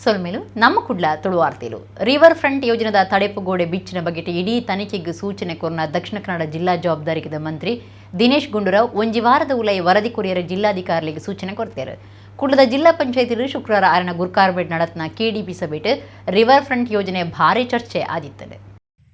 ಸೊಲ್ಮೆಲು ನಮ್ಮ Kudla ತುಳುವಾರ್ತೆಲು. River front ಯೋಜನೆದ ತಡೆಪುಗೋಡೆ ಬಿಚ್ಚಿನ ಬಗ್ಗೆ ಇಡೀ ತನಿಖೆಗೆ ಸೂಚನೆ ಕೊರ್ನ ದಕ್ಷಿಣ ಕನ್ನಡ ಜಿಲ್ಲಾ ಜವಾಬ್ದಾರಿಕದ ಮಂತ್ರಿ ದಿನೇಶ್ ಗುಂಡೂರಾವ್ ಒಂಜಿ ವಾರದ ಉಲೈ ವರದಿ ಕೊರಿಯರ ಜಿಲ್ಲಾಧಿಕಾರಿಗಳಿಗೆ ಸೂಚನೆ ಕೊರ್ತಾರೆ. ಕುಡ್ಲದ ಜಿಲ್ಲಾ ಪಂಚಾಯತಿಲು ಶುಕ್ರವಾರ ಆರನ ಗುರ್ಕಾರ್ಬೇಟ್ ನಡತ್ನ ಕೆಡಿಪಿ ಸಭೆಟ್ ರಿವರ್ ಫ್ರಂಟ್ ಯೋಜನೆ ಭಾರಿ ಚರ್ಚೆ ಆದಿತ್ತದೆ.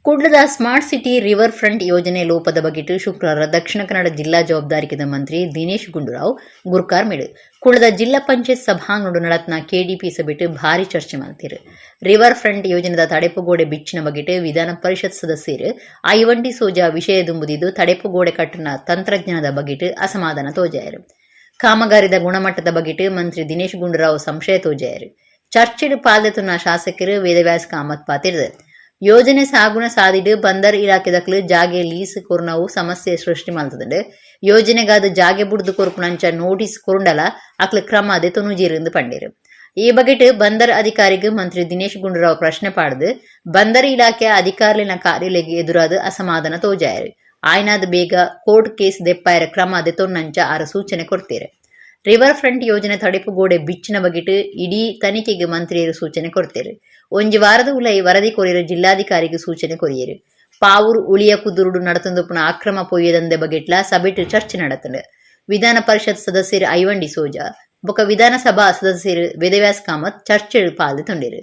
ಕುಡ್ಲದ ಸ್ಮಾರ್ಟ್ ಸಿಟಿ ರಿವರ್ ಫ್ರಂಟ್ ಯೋಜನೆ ಲೋಪದ ಬಗೆಟ್ ಶುಕ್ರವಾರ ದಕ್ಷಿಣ ಕನ್ನಡ ಜಿಲ್ಲಾ ಜವಾಬ್ದಾರಿಕದ ಮಂತ್ರಿ ದಿನೇಶ್ ಗುಂಡೂರಾವ್ ಗುರ್ಕಾರ್ ಮೇಡು ಕುಡ್ಲದ ಜಿಲ್ಲಾ ಪಂಚಾಯತ್ ಸಭಾಂಗಣಡು ನಡತ್ನ ಕೆಡಿಪಿ ಸಭೆಟ್ ಭಾರಿ ಚರ್ಚೆ ಮಲ್ತಿರು. ರಿವರ್ ಫ್ರಂಟ್ ಯೋಜನೆದ ತಡೆಪುಗೋಡೆ ಬಿಚ್ಚಿನ ಬಗೆಟ್ ವಿಧಾನ ಪರಿಷತ್ ಸದಸ್ಯರು ಐವನ್ ಡಿಸೋಜಾ ವಿಷಯ ದುಂಬುದಿದ್ದು ತಡೆಪುಗೋಡೆ ಕಟ್ಟುನ ತಂತ್ರಜ್ಞಾನದ ಬಗೆಟ್ ಅಸಮಾಧಾನ ತೋಜಾಯರು. ಕಾಮಗಾರಿದ ಗುಣಮಟ್ಟದ ಬಗೆಟ್ ಮಂತ್ರಿ ದಿನೇಶ್ ಗುಂಡೂರಾವ್ ಸಂಶಯ ತೋಜಾಯರು. ಚರ್ಚೆಡ್ ಪಾಲ್ದೆತುನ ಶಾಸಕರು ವೇದವ್ಯಾಸ್ ಕಾಮತ್ ಪಾತಿರ್ದು ಯೋಜನೆ ಸಾಗುಣ ಸಾದಿಡು ಬಂದರ್ ಇಲಾಖೆದಕ್ಲು ಜಾಗೆ ಲೀಸ್ ಕೊರ್ನವು ಸಮಸ್ಯೆ ಸೃಷ್ಟಿ ಮಲ್ತದಂಡು. ಯೋಜನೆಗಾದ ಜಾಗೆ ಬುಡ್ದು ಕೊರ್ಪುನಂಚ ನೋಟಿಸ್ ಕೊರುಂಡಲ ಅಕ್ಲು ಕ್ರಮ ದೆತೊನುಜೀರು ಎಂದು ಪಂಡೇರು. ಈ ಬಗೆಟ್ ಬಂದರ್ ಅಧಿಕಾರಿಗ್ ಮಂತ್ರಿ ದಿನೇಶ್ ಗುಂಡೂರಾವ್ ಪ್ರಶ್ನೆ ಪಾಡ್ದು ಬಂದರ್ ಇಲಾಖೆ ಅಧಿಕಾರಿನ ಕಾರ್ಯಾಲಯಕ್ಕೆ ಎದುರಾದ ಅಸಮಾಧಾನ ತೋಜಾಯರು. ಆಯ್ನಾದ ಬೇಗ ಕೋರ್ಟ್ ಕೇಸ್ ದೆಪ್ಪಾಯರ ಕ್ರಮ ದೆತೊನ್ನಂಚ ಆರ ಸೂಚನೆ ಕೊಡ್ತೇರೆ. ರಿವರ್ ಫ್ರಂಟ್ ಯೋಜನೆ ತಡೆಪುಗೋಡೆ ಬಿಚ್ಚಿನ ಬಗೆಟ್ ಇಡೀ ತನಿಖೆಗೆ ಮಂತ್ರಿಯರು ಸೂಚನೆ ಕೊಡ್ತೇರು. ಒಂಜಿ ವಾರದ ಉಲೈ ವರದಿ ಕೊರಿಯರು ಜಿಲ್ಲಾಧಿಕಾರಿಗೆ ಸೂಚನೆ ಕೊರಿಯರು. ಪಾವೂರು ಉಳಿಯ ಕುದುರುಡು ನಡತಂದುಪ್ಪುನ ಅಕ್ರಮ ಪೊಯ್ಯದಂದೆ ಬಗೆಟ್ಲ ಸಭೆಟ್ ಚರ್ಚೆ ನಡತಂಡು. ವಿಧಾನ ಪರಿಷತ್ ಸದಸ್ಯರು ಐವನ್ ಡಿಸೋಜಾ ಬೊಕ ವಿಧಾನಸಭಾ ಸದಸ್ಯರು ವೇದವ್ಯಾಸ್ ಕಾಮತ್ ಚರ್ಚೆ ಪಾಲ್ದು ತೊಂಡಿರು.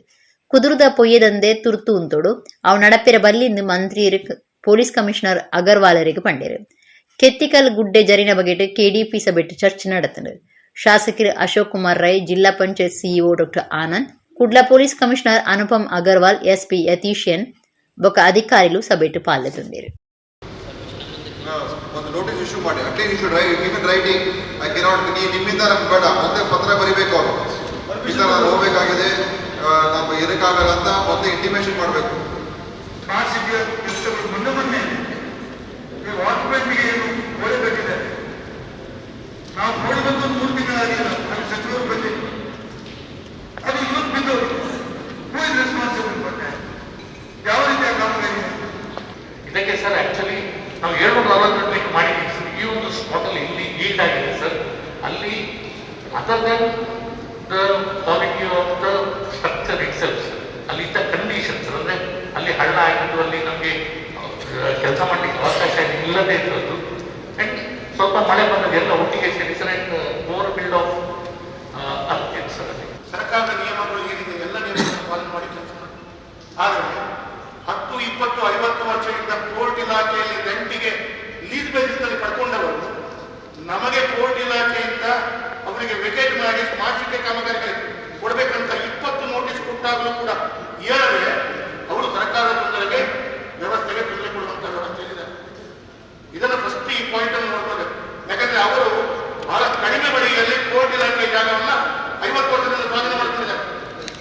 ಕುದುರುದ ಪೊಯ್ಯದಂದೆ ತುರ್ತು ಉಂತೋಡು, ಅವು ನಡಪಿರ ಬಲ್ಲಿಂದು ಮಂತ್ರಿಯರು ಪೊಲೀಸ್ ಕಮಿಷನರ್ ಅಗರ್ವಾಲರಿಗೆ ಪಂಡೇರು. ಕೆತ್ತಿಕಲ್ ಗುಡ್ಡೆ ಜರಿನ ಬಗೆಟ್ ಕೆಡಿಪಿ ಸಭೆಟ್ ಚರ್ಚೆ ನಡತಂಡು. ಶಾಸಕರು Ashok Kumar Rai, zilla panchayat CEO doctor Anand, Kudla police commissioner Anupam Agarwal, SP Yatish ಬೊಕ ಅಧಿಕಾರಿಲು ಸಭೆಟ್ ಪಾಲ್ಗೊಂಡಿರು. ಒಂದು ನೋಟಿಸ್ ಇಶ್ಯೂ ಮಾಡಿ. At least you should give in writing. I cannot, ನೀ ನಿಮ್ಮಿಂದ ನಮ್ಗೆ ಬೇಡ. ಒಂದೇ ಪತ್ರ ಬರಿಬೇಕು ಅವರು. ಈ ಥರ ನಾನು ಹೋಗ್ಬೇಕಾಗಿದೆ, ನಾನು ಇರಕ್ಕಾಗಲ್ಲ ಅಂತ ಒಂದು ಇಂಟಿಮೇಷನ್ ಮಾಡಬೇಕು. ಸ್ಮಾರ್ಟ್ ಸಿಟಿಯ ಕೆಲಸಗಳು ಮೊನ್ನೆ ಮೊನ್ನೆ ಈ ವಾಚ್ಮ್ಯಾನ್ಗೆ ಏನು ಗೋಡೆ ಕಟ್ಟಿದ್ದಾರೆ. ನಾವು ನೋಡಿ ಬಂದು ಒಂದು 3 ತಿಂಗಳಾಗಿಲ್ಲ. ಅಲ್ಲಿ ಸಚಿವರು ಬಂದಿಲ್ಲ. ಅದು ಇವತ್ತು ಬಿದ್ದೋಗಿದೆ. Who is responsible for that? ಯಾವ ರೀತಿಯ ಕಾಮಗಾರಿ? ಇದಕ್ಕೆ ಸರ್, ಆಕ್ಚುಲಿ ನಾವು 768 ಮಾಡಿದ್ದೀವಿ ಸರ್. ಈ ಒಂದು ಸ್ಪಾಟ್ ಅಲ್ಲಿ ಇಲ್ಲಿ ಈಲ್ಡ್ ಆಗಿದೆ ಸರ್. ಅಲ್ಲಿ other than the quality of the structure itself, ಅಲ್ಲಿ ಇದ್ದ ಕಂಡೀಷನ್ಸ್, ಅಂದ್ರೆ ಅಲ್ಲಿ ಹಳ್ಳ ಆಗಿದ್ದು, ಅಲ್ಲಿ ನಮಗೆ ಕೆಲಸ ಮಾಡಲಿಕ್ಕೆ ಅವಕಾಶ ಇಲ್ಲದೆ ಇದ್ದದ್ದು, ಅಂಡ್ ಸ್ವಲ್ಪ ಮಳೆ ಬಂದದ್ದು ಎಲ್ಲ ಒಟ್ಟಿಗೆ ಸೇರಿ sir, and over build of earth sir ಅಲ್ಲಿ. ಸರ್ಕಾರದ ನಿಯಮಗಳು ಏನಿದೆ, ಎಲ್ಲ ನಿಯಮಗಳನ್ನು ಪಾಲನೆ ಮಾಡಿ ಕೆಲಸ ಮಾಡಿ. ಆದರೆ 10, 20, 50 ವರ್ಷದಿಂದ ಪೋರ್ಟ್ ಇಲಾಖೆಯಲ್ಲಿ ರೆಂಟಿಗೆ ಲೀಸ್ ಬೇಸಿಸ್ನಲ್ಲಿ ಪಡ್ಕೊಂಡವರು ನಮಗೆ ಪೋರ್ಟ್ ಇಲಾಖೆಯಿಂದ ಅವರಿಗೆ ವೆಕೇಟ್ ಮಾಡಿ ಸ್ಮಾರ್ಟ್ ಸಿಟಿ ಕಾಮಗಾರಿಗಳಿಗೆ ಕೊಡಬೇಕಂತ 20 ನೋಟಿಸ್ ಕೊಟ್ಟಾಗಲೂ ಕೂಡ ಏಳದೆ ಅವರು ಸರ್ಕಾರದ ತೊಂದರೆಗೆ, ವ್ಯವಸ್ಥೆಗೆ ತೊಂದರೆ ಕೊಡುವಂತ ವ್ಯವಸ್ಥೆಯಲ್ಲಿದ್ದಾರೆ. ಇದನ್ನು ಫಸ್ಟ್ ಈ ಪಾಯಿಂಟ್ ಅನ್ನು ನೋಡ್ಕೋಬೇಕು. ಯಾಕಂದ್ರೆ ಅವರು ಬಹಳ ಕಡಿಮೆ ಬಳಿಯಲ್ಲಿ ಪೋರ್ಟ್ ಇಲಾಖೆಯ ಜಾಗವನ್ನ 50 ವರ್ಷದಿಂದ ಸ್ವಾಧೀನ ಮಾಡ್ಕೊಂಡಿದ್ದಾರೆ.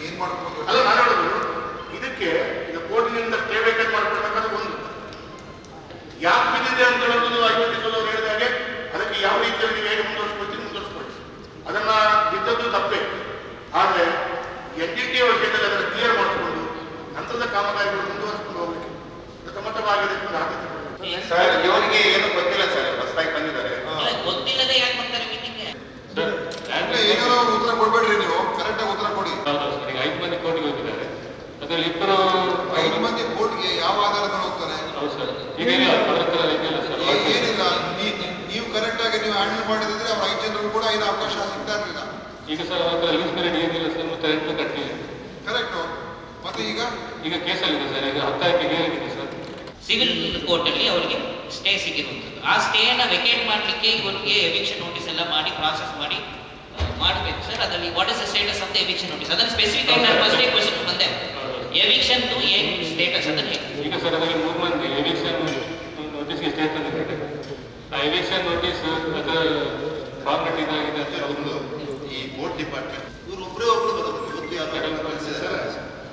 ಏನ್ ಮಾಡ್ಬೋದು? ಅಲ್ಲ, ನಾನು ಹೇಳೋದು ಇದಕ್ಕೆ ಈಗ ಕೋರ್ಟಿನಿಂದ ಸ್ಟೇ ವೇಕೇಟ್ ಮಾಡ್ಕೊಳ್ಬೇಕಾದ್ರೆ ಒಂದು ಯಾಕೆ ಬಿದ್ದಿದೆ ಅಂತ ಹೇಳೋದು ಐವನ್ ಡಿಸೋಜ ಅವರು ಹೇಳಿದ ಹಾಗೆ ಅದಕ್ಕೆ ಯಾವ ರೀತಿಯಲ್ಲಿ ನೀವು ಹೇಗೆ ಮುಂದುವರಿಸ್ಕೊಳ್ತೀರಿ, ಮುಂದುವರಿಸ್ಕೊಳ್ಳಿ. ಅದನ್ನ ಬಿದ್ದದ್ದು ತಪ್ಪೇ. ಆದ್ರೆ ಎನ್ಜಿಟಿ ವಿಷಯದಲ್ಲಿ ಅದನ್ನು ಕ್ಲಿಯರ್ ಮಾಡಿಕೊಂಡು ನಂತರದ ಕಾಮಗಾರಿಗಳು ಮುಂದುವರಿಸ್ಕೊಂಡು ಹೋಗ್ಲಿಕ್ಕೆ ಪ್ರಥಮತವಾಗಿ ಒಂದು ಆದ್ಯತೆ ಕೊಡಬೇಕು. ಸರ್, ಇವರಿಗೆ ಏನು ಗೊತ್ತಿಲ್ಲ ಸರ್, ಹೊಸದಾಗಿ ಬಂದಿದ್ದಾರೆ. ಇಲ್ಲ, ಗೊತ್ತಿಲ್ಲದೆ ಯಾಕೆ ಬರ್ತಾರೆ ಮೀಟಿಂಗ್ಗೆ? ಇಲ್ಲ, ಏನಾರು ಅವ್ರು ಉತ್ತರ ಕೊಡ್ಬೇಡ್ರಿ. ನೀವು ಕರೆಕ್ಟ್ ಆಗಿ ಉತ್ತರ ಕೊಡಿ. ಹೌದು ಸರ್, ಈಗ ಐದು ಮಂದಿ ಕೋರ್ಟಿಗೆ ಹೋಗಿದ್ದಾರೆ. ಅದರಲ್ಲಿ ಇಬ್ಬರು ಐದು ಮಂದಿ ಕೋರ್ಟ್ಗೆ ಯಾವ ಆಧಾರದ ಮೇಲೆ ಹೋಗ್ತಾರೆ? ಹೌದು ಸರ್, ಈಗ ಇಲ್ಲ, ಅವ್ರ ಹತ್ರ ಇದಿಲ್ಲ ಸರ್. ಏನಿಲ್ಲ. ನೀವು ಕರೆಕ್ಟ್ ಆಗಿ ನೀವು ಹ್ಯಾಂಡಲ್ ಮಾಡಿದ್ರೆ ಅವ್ರ ಐದು ಜನರು ಕೂಡ ಏನು ಅವಕಾಶ ಸಿಗ್ತಾ ಇರಲಿಲ್ಲ. ಈಗ ಸರ್, ಅವ್ರ ಹತ್ರ ಲೀಸ್ ಪೀರಿಯಡ್ ಏನಿಲ್ಲ ಸರ್, ಮತ್ತೆ ರೆಂಟ್ ಕಟ್ಟಲಿಲ್ಲ. ಕರೆಕ್ಟ್. ಮತ್ತೆ ಈಗ? ಈಗ ಕೇಸಲ್ಲಿದೆ ಸರ್. ಈಗ 10 ತಾರೀಕಿಗೆ ಇದೆ ಸರ್. ಸಿವಿಲ್ ಕೋರ್ಟ್ ಅಲ್ಲಿ ಅವರಿಗೆ ಸ್ಟೇ ಸಿಗಿರುವಂಥದ್ದು. ಆ ಸ್ಟೇನ ವೆಕೇಟ್ ಮಾಡಲಿಕ್ಕೆ ಇವರಿಗೆ ಎವಿಕ್ಷನ್ ನೋಟಿಸ್ ಎಲ್ಲ ಮಾಡಿ, ಪ್ರಾಸೆಸ್ ಮಾಡಿ ಮಾಡಬೇಕು ಸರ್. ಅದರಲ್ಲಿ what is the status of the eviction notice? ಅದನ್ನು ಸ್ಪೆಸಿಫಿಕ್ ಆಗಿ ನಾನು ಫಸ್ಟ್ ಕ್ವಶನ್ ಬಂದೆ. ಎವಿಕ್ಷನ್ ಏನು ಸ್ಟೇಟಸ್, ಅದನ್ನು ಹೇಳಿ. ಈಗ ಸರ್, ಅದರಲ್ಲಿ ಮೂರು ಮಂದಿ ಎವಿಕ್ಷನ್ ನೋಟಿಸ್ಗೆ ಸ್ಟೇ ತಂದಿದ್ದಾರೆ. ಆ ಎವಿಕ್ಷನ್ ನೋಟಿಸ್ ಅದರ ಫಾರ್ಮೆಟ್ ಇದಾಗಿದೆ ಅಂತ ಒಂದು ಈ ಪೋರ್ಟ್ ಡಿಪಾರ್ಟ್ಮೆಂಟ್ ಇವರು ಒಬ್ಬರೇ ಒಬ್ರು ಬರೋದು. ಇವತ್ತು ಯಾರು ಕಳಿಸಿದ್ದಾರೆ?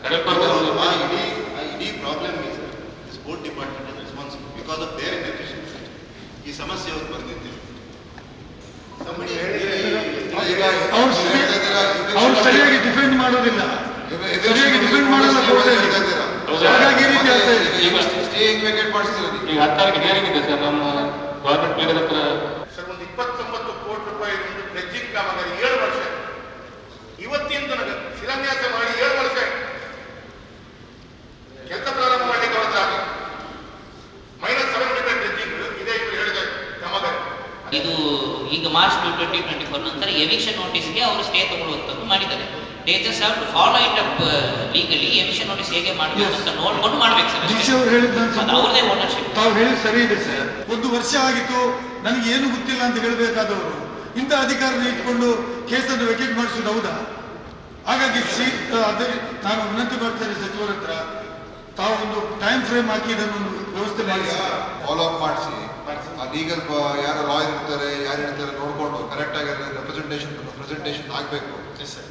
ಆ ಇಡೀ problem is this port department is responsible because of their inefficiency. ಈ ಸಮಸ್ಯೆ ಇವತ್ತು ಬಂದಿದ್ದೀವಿ. ಈಗ ಅವ್ರು ನೀವು ಹೇಳ್ತಾ ಇದ್ದೀರಾ, ಅವ್ರು ಸರಿಯಾಗಿ ಡಿಫೆಂಡ್ ಮಾಡೋದಿಲ್ಲ. ಸರಿಯಾಗಿ ಡಿಫೆಂಡ್ ಮಾಡಲ್ಲ ಕೋರ್ಟಲ್ಲಿ. ಹೇಳ್ತಾ ಇದ್ದೀರಾ. ಹಾಗಾಗಿ ಈ ರೀತಿ ಆಗ್ತಾ ಇದೆ. ಈಗ ಸ್ಟೇ ಹೆಂಗ್ ವೇಕೇಟ್ ಮಾಡಿಸ್ತೀರಾ ನೀವು? ಈಗ 10 ತಾರೀಕು ಹಿಯರಿಂಗ್ ಇದೆ ಸರ್, ನಮ್ಮ ಗೌರ್ಮೆಂಟ್ ಪ್ಲೀಡರ್ ಹತ್ರ. ಸರ್, ಒಂದು 29 ಕೋಟಿ ರೂಪಾಯಿ ಒಂದು ಡ್ರೆಜ್ಜಿಂಗ್ ಕಾಮಗಾರಿ 7 ವರ್ಷ, ಇವತ್ತಿನ ತನಕ ಶಿಲಾನ್ಯಾಸ ಮಾಡಿ ಎವಿಕ್ಷನ್ ನೋಟಿಸ್ಗೆ ಅವರು ಸ್ಟೇ ತಗೊಳ್ಳುವಂಥದ್ದು ಮಾಡಿದ್ದಾರೆ. They just have to follow it up legally. Eviction notice ಹೇಗೆ ಮಾಡಬೇಕು ಅಂತ ನೋಡ್ಕೊಂಡು ಮಾಡ್ಬೇಕು ಸರ್. ಡಿ ಸಿ ಅವರು ಹೇಳಿದ್ದು ನಾನು ಅದು ಅವ್ರದೇ ಓನರ್ಶಿಪ್. ತಾವು ಹೇಳಿದ್ ಸರಿ ಇದೆ ಸರ್. ಒಂದು ವರ್ಷ ಆಗಿತ್ತು, ನನಗೆ ಏನು ಗೊತ್ತಿಲ್ಲ ಅಂತ ಹೇಳಬೇಕಾದವರು ಇಂಥ ಅಧಿಕಾರನ ಇಟ್ಕೊಂಡು ಕೇಸನ್ನು ವೆಕೇಟ್ ಮಾಡಿಸೋದು ಹೌದಾ? ಹಾಗಾಗಿ ಅದೇ ನಾನು ವಿನಂತಿ ಮಾಡ್ತೇನೆ ಸಚಿವರ ಹತ್ರ, ತಾವು ಒಂದು ಟೈಮ್ ಫ್ರೇಮ್ ಹಾಕಿ ಇದನ್ನು ಒಂದು ವ್ಯವಸ್ಥೆ ಮಾಡಿ ಫಾಲೋ ಅಪ್ ಮಾಡಿಸಿ, ಆ ಲೀಗಲ್ ಯಾರು ಲಾಯರ್ ಇರ್ತಾರೆ, ಯಾರು ಇರ್ತಾರೆ ನೋಡಿಕೊಂಡು ಕರೆಕ್ಟಾಗಿ ರೆಪ್ರೆಸೆಂಟೇಷನ್ ಪ್ರೆಸೆಂಟೇಷನ್ ಆಗಬೇಕು.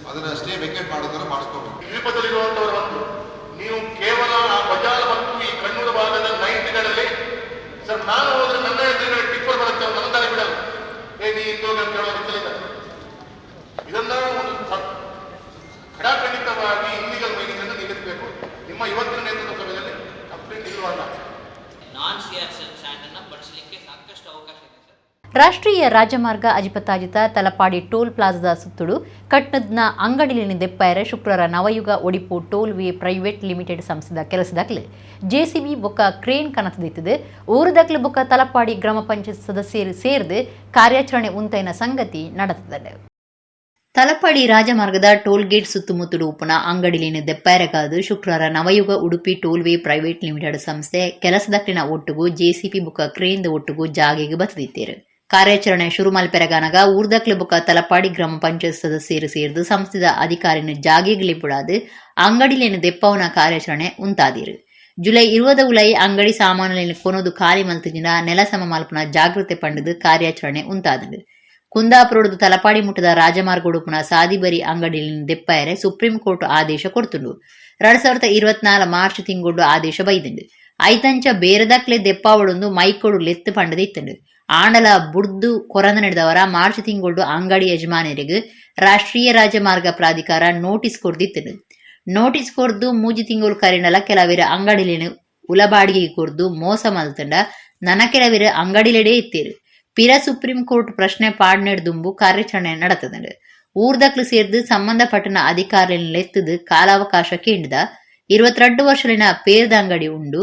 ಅದನ್ನ ಸ್ಟೇ ವೆಕೇಟ್ ಮಾಡೋ ಥರ ಮಾಡಿಸ್ಕೋಬೇಕು. ದ್ವೀಪದಲ್ಲಿರುವಂತವರು ಒಂದು ನೀವು ಕೇವಲ ಆ ಬಜಾರ್ ಮತ್ತು ಈ ಕಣ್ಣೂರು ಭಾಗದ ನೈಟ್ಗಳಲ್ಲಿ ಸರ್, ನಾನು ಹೋದ್ರೆ ನನ್ನ ಎದುರುಗಡೆ ಟಿಪ್ಪರ್ ಬರುತ್ತೆ, ಅವ್ರು ನನ್ನ ದಾರಿ ಬಿಡಲ್ಲ, ಏ ನೀ ಇಂದೋಗಿ ಅಂತ ಹೇಳೋ ರೀತಿಯಲ್ಲಿ. ಇದನ್ನ ಒಂದು ಖಡಾಖಂಡಿತವಾಗಿ ಇಲ್ಲಿಗಲ್ ಮೈನಿಂಗ್ ಅನ್ನು ನಿಲ್ಲಿಸಬೇಕು. ನಿಮ್ಮ ಇವತ್ತಿನ ನೇತೃತ್ವ ಸಭೆಯಲ್ಲಿ ಕಂಪ್ಲೀಟ್ ನಿಲ್ಲುವಾಗ ನಾನ್ ಸಿಆರ್ಸೆಲ್ ಸ್ಯಾಂಡ್ ಅನ್ನ ಬಳಸಲಿಕ್ಕೆ ಸಾಕಷ್ಟು ಅವಕಾಶ ಇದೆ ಸರ್. ರಾಷ್ಟ್ರೀಯ ರಾಜಮಾರ್ಗ ಅಜಿಪತಾಜಿತ ತಲಪಾಡಿ ಟೋಲ್ ಪ್ಲಾಜಾದ ಸುತ್ತುಡು ಕಟ್ನದ್ನ ಅಂಗಡಿಲಿನ ದೆಪ್ಪಾಯರ ಶುಕ್ರವಾರ Navayuga Odipu toll way private limited ಸಂಸ್ಥೆದ ಕೆಲಸದಾಕ್ಲು ಜೆಸಿಬಿ ಬೊಕ್ಕ ಕ್ರೇನ್ ಕನತದಿತ್ತದೆ. ಊರುದಾಕ್ಲು ಬೊಕ್ಕ ತಲಪಾಡಿ ಗ್ರಾಮ ಪಂಚಾಯತ್ ಸದಸ್ಯರು ಸೇರ್ದು ಕಾರ್ಯಾಚರಣೆ ಉಂತೈನ ಸಂಗತಿ ನಡೆತದೆ. ತಲಪಾಡಿ ರಾಜಮಾರ್ಗದ ಟೋಲ್ ಗೇಟ್ ಸುತ್ತಮುತ್ತಲು ಉಪನ ಅಂಗಡಿಲಿನ ದೆಪ್ಪಾಯರಗಾದು ಶುಕ್ರವಾರ Navayuga Udupi tollway private limited ಸಂಸ್ಥೆ ಕೆಲಸದಕ್ಕಿನ ಒಟ್ಟುಗು ಜೆಸಿಬಿ ಬೊಕ್ಕ ಕ್ರೇನ್ದ ಒಟ್ಟುಗು ಜಾಗೆಗೆ ಬತ್ತದಿತ್ತೇರು. ಕಾರ್ಯಾಚರಣೆ ಶುರು ಮಲ್ಪೆರಗಾನಗ ಊರ್ದಕ್ಲು ಬೊಕ್ಕ ತಲಪಾಡಿ ಗ್ರಾಮ ಪಂಚಾಯತ್ ಸದಸ್ಯರು ಸೇರ್ದು ಸಂಸ್ಥೆದ ಅಧಿಕಾರಿನ ಜಾಗೆಗೆ ಲಿಪುಡಾದು ಅಂಗಡಿಲೇನು ದೆಪ್ಪವನ ಕಾರ್ಯಾಚರಣೆ ಉಂತಾದಿರು. ಜುಲೈ 20 ಉಲೈ ಅಂಗಡಿ ಸಾಮಾನುಲೇನು ಕೊನೊದು ಖಾಲಿ ಮಲ್ತಿಜಿನ ನೆಲಸಮ ಮಲ್ಪನ ಜಾಗೃತೆ ಪಂಡದು ಕಾರ್ಯಾಚರಣೆ ಉಂತಾದಂಡು. ಕುಂದಾಪುರಡು ತಲಪಾಡಿ ಮುಟ್ಟದ ರಾಜಮಾರ್ಗ ಉಡುಪುನ ಸಾದಿಬರಿ ಅಂಗಡಿಲಿನ ದೆಪ್ಪಾಯರೆ ಸುಪ್ರೀಂ ಕೋರ್ಟ್ ಆದೇಶ ಕೊಡ್ತುಂಡು. 2024 ಮಾರ್ಚ್ ತಿಂಗೊಡ್ಡು ಆದೇಶ ಬೈದುಂಡು. ಐತಂಚ ಬೇರೆದಕ್ಲೆ ದೆಪ್ಪಾವಳೊಂದು ಮೈಕೊಡು ಲೆತ್ತು ಪಂಡದು ಇತ್ತುಂಡು. ಆಂಡಲ ಬುಡ್ದು ಕೊರಂದ ನಡೆದವರ ಮಾರ್ಚ್ ತಿಂಗೊಳ್ಡು ಅಂಗಡಿ ಯಜಮಾನರಿಗೆ ರಾಷ್ಟ್ರೀಯ ರಾಜಮಾರ್ಗ ಪ್ರಾಧಿಕಾರ ನೋಟಿಸ್ ಕೊಡ್ದಿತ್ತುಂಡು. ನೋಟಿಸ್ ಕೊರ್ದು ಮೂಜಿ ತಿಂಗಳು ಕರಿನಲ ಕೆಲವಿರ ಅಂಗಡಿಲೇನು ಉಲಬಾಡಿಗೆ ಕೊರ್ದು ಮೋಸ ಮಲ್ತಂಡ ನನ ಕೆಲವಿರ ಅಂಗಡಿಲೆಡೆ ಇತ್ತೀರು. ಪಿರ ಸುಪ್ರೀಂ ಕೋರ್ಟ್ ಪ್ರಶ್ನೆ ಪಾಡ್ನೆಡ್ ದುಂಬು ಕಾರ್ಯಾಚರಣೆ நடத்துது. ಊರ್ದಕ್ಲು ಸೇರ್ದು ಸಂಬಂಧಪಟ್ಟನ ಅಧಿಕಾರಿಲೆತ್ತದು ಕಾಲಾವಕಾಶ ಕೇಂದ್ರ 22 ವರ್ಷಲಿನ ಪೇರ್ದ ಅಂಗಡಿ ಉಂಡು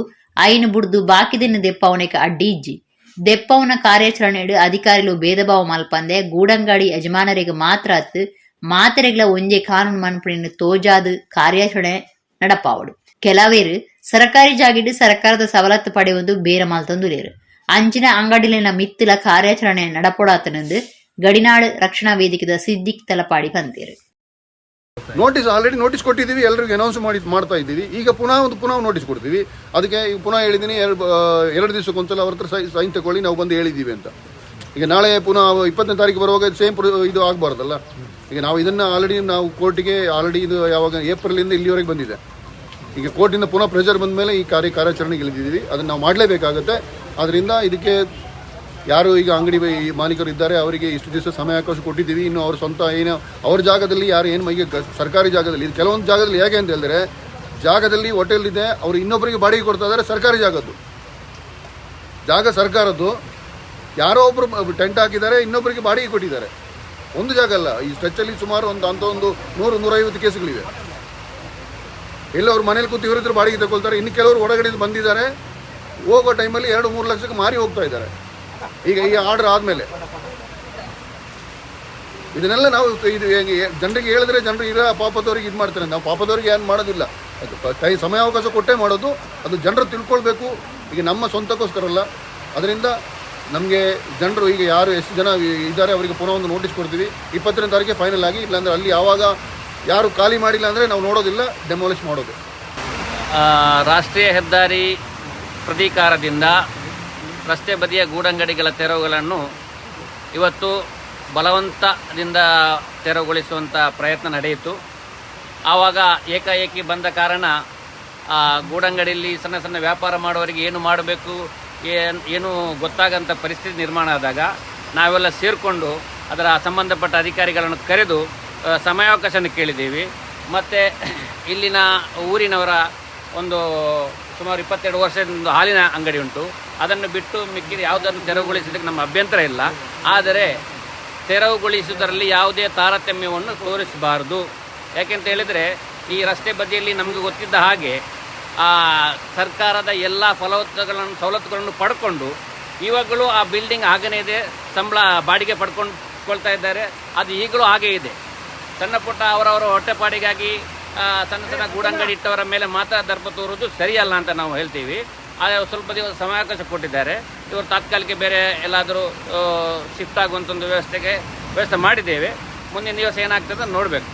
ಐನು ಬುಡ್ದು ಬಾಕಿದಿನ ದೆಪ್ಪವನೆಗೆ ಅಡ್ಡಿ ಇಜ್ಜಿ. ದೆಪ್ಪವನ ಕಾರ್ಯಾಚರಣೆ ಅಧಿಕಾರಿಲು ಭೇದಭಾವ ಮಲ್ಪಂದೆ ಗೂಡಂಗಡಿ ಯಜಮಾನರಿಗೆ ಮಾತ್ರ ಅತ್ತು ಮಾತೆರೆಗ್ಲ ಒಂಜೆ ಕಾನೂನು ಮನ್ಪಣಿನ ತೋಜಾದು ಕಾರ್ಯಾಚರಣೆ ನಡಪಾವಡು. ಕೆಲವೇರು ಸರಕಾರಿ ಜಾಗಿಡ್ ಸರ್ಕಾರದ ಸವಲತ್ತು ಪಡೆಯುವುದು ಬೇರೆ ಮಲ್ತಂದುಲೇರು. ಅಂಚಿನ ಅಂಗಡಿಲಿನ ಮಿತ್ತಲ ಕಾರ್ಯಾಚರಣೆ ನಡಪೊಡಾತನಂದು ಗಡಿನಾಡು ರಕ್ಷಣಾ ವೇದಿಕೆದ ಸಿದ್ದಿಕ್ ತಲಪಾಡಿ ಬಂತೇರು. ನೋಟಿಸ್ ಆಲ್ರೆಡಿ ನೋಟಿಸ್ ಕೊಟ್ಟಿದ್ದೀವಿ, ಎಲ್ರಿಗೂ ಅನೌನ್ಸ್ ಮಾಡ್ತಾ ಇದ್ದೀವಿ. ಈಗ ಪುನಃ ಒಂದು ಪುನಃ ನೋಟಿಸ್ ಕೊಡ್ತೀವಿ. ಅದಕ್ಕೆ ಈಗ ಪುನಃ ಹೇಳಿದ್ದೀನಿ, ಎರಡು ದಿವಸಕ್ಕೊಂದ್ಸಲ ಅವ್ರ ಹತ್ರ ಸೈನ್ ತಗೊಳ್ಳಿ, ನಾವು ಬಂದು ಹೇಳಿದ್ದೀವಿ ಅಂತ. ಈಗ ನಾಳೆ ಪುನಃ 20ನೇ ತಾರೀಕು ಬರುವಾಗ ಸೇಮ್ ಇದು ಆಗಬಾರ್ದಲ್ಲ. ಈಗ ನಾವು ಇದನ್ನು ಆಲ್ರೆಡಿ ನಾವು ಕೋರ್ಟಿಗೆ ಆಲ್ರೆಡಿ ಇದು ಯಾವಾಗ ಏಪ್ರಿಲಿಂದ ಇಲ್ಲಿವರೆಗೆ ಬಂದಿದೆ. ಈಗ ಕೋರ್ಟಿಂದ ಪುನಃ ಪ್ರೆಷರ್ ಬಂದ ಮೇಲೆ ಈ ಕಾರ್ಯಾಚರಣೆಗೆ ಇಳಿದಿದ್ದೀವಿ. ಅದನ್ನು ನಾವು ಮಾಡಲೇಬೇಕಾಗುತ್ತೆ. ಆದ್ದರಿಂದ ಇದಕ್ಕೆ ಯಾರು ಈಗ ಅಂಗಡಿ ಮಾಲೀಕರು ಇದ್ದಾರೆ ಅವರಿಗೆ ಇಷ್ಟು ದಿವಸ ಸಮಯಾವಕಾಶ ಕೊಟ್ಟಿದ್ದೀವಿ. ಇನ್ನು ಅವ್ರ ಸ್ವಂತ ಏನು ಅವ್ರ ಜಾಗದಲ್ಲಿ ಯಾರು ಏನು ಈಗ ಸರ್ಕಾರಿ ಜಾಗದಲ್ಲಿ ಇದು ಕೆಲವೊಂದು ಜಾಗದಲ್ಲಿ ಹೇಗೆ ಅಂತ ಹೇಳಿದ್ರೆ, ಜಾಗದಲ್ಲಿ ಹೋಟೆಲ್ ಇದೆ, ಅವರು ಇನ್ನೊಬ್ಬರಿಗೆ ಬಾಡಿಗೆ ಕೊಡ್ತಾ ಇದ್ದಾರೆ. ಸರ್ಕಾರಿ ಜಾಗದ್ದು ಜಾಗ ಸರ್ಕಾರದ್ದು, ಯಾರೋ ಒಬ್ಬರು ಟೆಂಟ್ ಹಾಕಿದ್ದಾರೆ, ಇನ್ನೊಬ್ಬರಿಗೆ ಬಾಡಿಗೆ ಕೊಟ್ಟಿದ್ದಾರೆ. ಒಂದು ಜಾಗ ಅಲ್ಲ, ಈ ಸ್ಟ್ರೆಚ್ಚಲ್ಲಿ ಸುಮಾರು ಒಂದು ಅಂಥ ಒಂದು 100-150 ಕೇಸುಗಳಿವೆ. ಎಲ್ಲ ಅವ್ರ ಮನೇಲಿ ಕೂತು ಇವ್ರ ಹತ್ರ ಬಾಡಿಗೆ ತಗೊಳ್ತಾರೆ. ಇನ್ನು ಕೆಲವರು ಹೊರಗಡೆಯಿಂದ ಬಂದಿದ್ದಾರೆ, ಹೋಗೋ ಟೈಮಲ್ಲಿ 2-3 ಲಕ್ಷಕ್ಕೆ ಮಾರಿ ಹೋಗ್ತಾ ಇದ್ದಾರೆ. ಈಗ ಈ ಆರ್ಡರ್ ಆದಮೇಲೆ ಇದನ್ನೆಲ್ಲ ನಾವು ಇದು ಜನರಿಗೆ ಹೇಳಿದ್ರೆ ಜನರು ಇರೋ ಪಾಪದವ್ರಿಗೆ ಇದು ಮಾಡ್ತಾರೆ. ನಾವು ಪಾಪದವ್ರಿಗೆ ಏನು ಮಾಡೋದಿಲ್ಲ, ಅದು ಸಮಯಾವಕಾಶ ಕೊಟ್ಟೇ ಮಾಡೋದು. ಅದು ಜನರು ತಿಳ್ಕೊಳ್ಬೇಕು, ಈಗ ನಮ್ಮ ಸ್ವಂತಕ್ಕೋಸ್ಕರ ಅಲ್ಲ. ಅದರಿಂದ ನಮಗೆ ಜನರು ಈಗ ಯಾರು ಎಷ್ಟು ಜನ ಇದ್ದಾರೆ ಅವರಿಗೆ ಪುನಃ ಒಂದು ನೋಟಿಸ್ ಕೊಡ್ತೀವಿ. 20ನೇ ತಾರೀಕಿಗೆ ಫೈನಲ್ ಆಗಿ, ಇಲ್ಲಾಂದರೆ ಅಲ್ಲಿ ಯಾವಾಗ ಯಾರು ಖಾಲಿ ಮಾಡಿಲ್ಲ ಅಂದರೆ ನಾವು ನೋಡೋದಿಲ್ಲ, ಡೆಮಾಲಿಷ್ ಮಾಡೋದು. ರಾಷ್ಟ್ರೀಯ ಹೆದ್ದಾರಿ ಪ್ರಾಧಿಕಾರದಿಂದ ರಸ್ತೆ ಬದಿಯ ಗೂಡಂಗಡಿಗಳ ತೆರವುಗಳನ್ನು ಇವತ್ತು ಬಲವಂತದಿಂದ ತೆರವುಗೊಳಿಸುವಂಥ ಪ್ರಯತ್ನ ನಡೆಯಿತು. ಆವಾಗ ಏಕಾಏಕಿ ಬಂದ ಕಾರಣ ಆ ಗೂಡಂಗಡಿಯಲ್ಲಿ ಸಣ್ಣ ಸಣ್ಣ ವ್ಯಾಪಾರ ಮಾಡುವವರಿಗೆ ಏನು ಮಾಡಬೇಕು ಏನು ಗೊತ್ತಾಗಂಥ ಪರಿಸ್ಥಿತಿ ನಿರ್ಮಾಣ ಆದಾಗ ನಾವೆಲ್ಲ ಸೇರಿಕೊಂಡು ಅದರ ಸಂಬಂಧಪಟ್ಟ ಅಧಿಕಾರಿಗಳನ್ನು ಕರೆದು ಸಮಯಾವಕಾಶನ ಕೇಳಿದ್ದೀವಿ. ಮತ್ತು ಇಲ್ಲಿನ ಊರಿನವರ ಒಂದು ಸುಮಾರು 22 ವರ್ಷದಿಂದ ಹಾಲಿನ ಅಂಗಡಿ ಉಂಟು, ಅದನ್ನು ಬಿಟ್ಟು ಮಿಕ್ಕಿದ ಯಾವುದನ್ನು ತೆರವುಗೊಳಿಸೋದಕ್ಕೆ ನಮ್ಮ ಅಭ್ಯಂತರ ಇಲ್ಲ. ಆದರೆ ತೆರವುಗೊಳಿಸುವುದರಲ್ಲಿ ಯಾವುದೇ ತಾರತಮ್ಯವನ್ನು ತೋರಿಸಬಾರದು. ಯಾಕೆಂತ ಹೇಳಿದರೆ ಈ ರಸ್ತೆ ಬದಿಯಲ್ಲಿ ನಮಗೆ ಗೊತ್ತಿದ್ದ ಹಾಗೆ ಆ ಸರ್ಕಾರದ ಎಲ್ಲ ಫಲವತ್ತುಗಳನ್ನು ಸವಲತ್ತುಗಳನ್ನು ಪಡ್ಕೊಂಡು ಇವಾಗಲೂ ಆ ಬಿಲ್ಡಿಂಗ್ ಹಾಗನೇ ಇದೆ, ಸಂಬಳ ಬಾಡಿಗೆ ಪಡ್ಕೊಂಡು ಕಿತ್ಕೊಳ್ತಾ ಇದ್ದಾರೆ. ಅದು ಈಗಲೂ ಹಾಗೇ ಇದೆ. ಸಣ್ಣ ಪುಟ್ಟ ಅವರವರ ಹೊಟ್ಟೆಪಾಡಿಗಾಗಿ ಸಣ್ಣ ಸಣ್ಣ ಗೂಡಂಗಡಿ ಇಟ್ಟವರ ಮೇಲೆ ಮಾತ್ರ ದರ್ಪ ತೋರುವುದು ಸರಿಯಲ್ಲ ಅಂತ ನಾವು ಹೇಳ್ತೀವಿ. ಆದರೆ ಸ್ವಲ್ಪ ದಿವಸ ಸಮಯಾವಕಾಶ ಕೊಟ್ಟಿದ್ದಾರೆ. ಇವರು ತಾತ್ಕಾಲಿಕ ಬೇರೆ ಎಲ್ಲಾದರೂ ಶಿಫ್ಟ್ ಆಗುವಂಥ ಒಂದು ವ್ಯವಸ್ಥೆ ಮಾಡಿದ್ದೇವೆ. ಮುಂದಿನ ದಿವಸ ಏನಾಗ್ತದೆ ನೋಡಬೇಕು.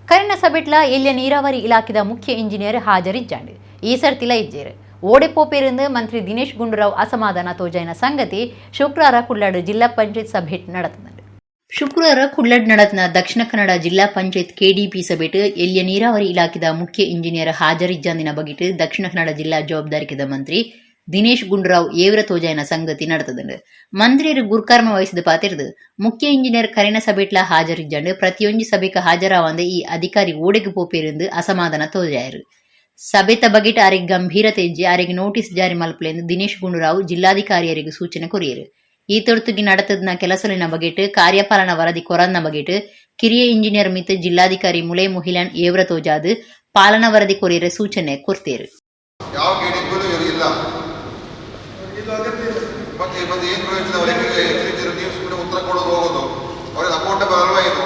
ಕರಿನ ಸಭೆಟ್ಲ ಎಲ್ಲಿಯ ನೀರಾವರಿ ಇಲಾಖೆದ ಮುಖ್ಯ ಇಂಜಿನಿಯರ್ ಹಾಜರಿಜ್ಜಾಂಡ್ ಈ ಸರ್ತಿಲ ಇಜ್ಜೇರು ಓಡೆಪೋಪೇರಿಂದ ಮಂತ್ರಿ ದಿನೇಶ್ ಗುಂಡೂರಾವ್ ಅಸಮಾಧಾನ ತೋಜಾಯಿನ ಸಂಗತಿ ಶುಕ್ರವಾರ ಕುಳ್ಳಾಡು ಜಿಲ್ಲಾ ಪಂಚಾಯತ್ ಸಭೆ ನಡೆತದಂಡು. ಶುಕ್ರವಾರ ಕುಳ್ಳಡ್ ನಡೆದ ದಕ್ಷಿಣ ಕನ್ನಡ ಜಿಲ್ಲಾ ಪಂಚಾಯತ್ ಕೆಡಿಪಿ ಸಭೆಟ್ ಎಲ್ಲಿಯ ನೀರಾವರಿ ಇಲಾಖೆದ ಮುಖ್ಯ ಇಂಜಿನಿಯರ್ ಹಾಜರಿಜ್ಜಾಂದಿನ ಬಗೆಟ್ ದಕ್ಷಿಣ ಕನ್ನಡ ಜಿಲ್ಲಾ ಜವಾಬ್ದಾರಿಕೆದ ಮಂತ್ರಿ ದಿನೇಶ್ ಗುಂಡೂರಾವ್ ಏವರ ತೋಜಾಯಿನ ಸಂಗತಿ ನಡೆತದಂಡು. ಮಂತ್ರಿಯರು ಗುರ್ಕರ್ಮ ವಹಿಸಿದ ಪಾತಿರ್ದು ಮುಖ್ಯ ಇಂಜಿನಿಯರ್ ಕರಿನ ಸಭೆಟ್ಲ ಹಾಜರಿಜ್ಜಾಂಡ್ ಪ್ರತಿಯೊಂಜಿ ಸಭೆಗೆ ಹಾಜರಾವಂದ ಈ ಅಧಿಕಾರಿ ಓಡೆಗೆ ಪೋಪೇರೆಂದು ಅಸಮಾಧಾನ ತೋಜಾಯರು. ಸಭೆತ ಬಗೆಟ್ ಆರಿಗೆ ಗಂಭೀರತೆ ಇಜ್ಜಿ ಆರಿಗೆ ನೋಟಿಸ್ ಜಾರಿ ಮಲ್ಪಲೆಂದು ದಿನೇಶ್ ಗುಂಡೂರಾವ್ ಜಿಲ್ಲಾಧಿಕಾರಿಯರಿಗೆ ಸೂಚನೆ ಕೊರಿಯರು. ಈ ತೊರ್ತುಗಿ നടത്തದ ಕೆಲಸಲಿನ ಬಗೆಟ್ ಕಾರ್ಯಪಾಲನಾ ವರದಿ ಕೊರನ್ನ ಬಗೆಟ್ ಕಿರಿಯ ಇಂಜಿನಿಯರ್ ಮಿತ್ ಜಿಲ್ಲಾಧಿಕಾರಿ ಮುಲೆ ಮುಹಿಲನ್ ಏವ್ರ ತೋಜಾದ್ ಪಾಲನಾ ವರದಿ ಕೊರಿಯರ ಸೂಚನೆ ಕೊರ್ತೇರು. ಯಾವ ಇಲ್ಲ ಮತ್ತೆ ಮತ್ತೆ ಏನು ಪ್ರಯೋಜನ ಅವರಿಗೆ? ನೀವು ಸುಮ್ಮನೆ ಉತ್ತರ ಕೊಡೋದು ಹೋಗೋದು, ಅವ್ರಿಗೆ ಅಕೌಂಟಬಲ್ ಅಲ್ವಾ ಇದು?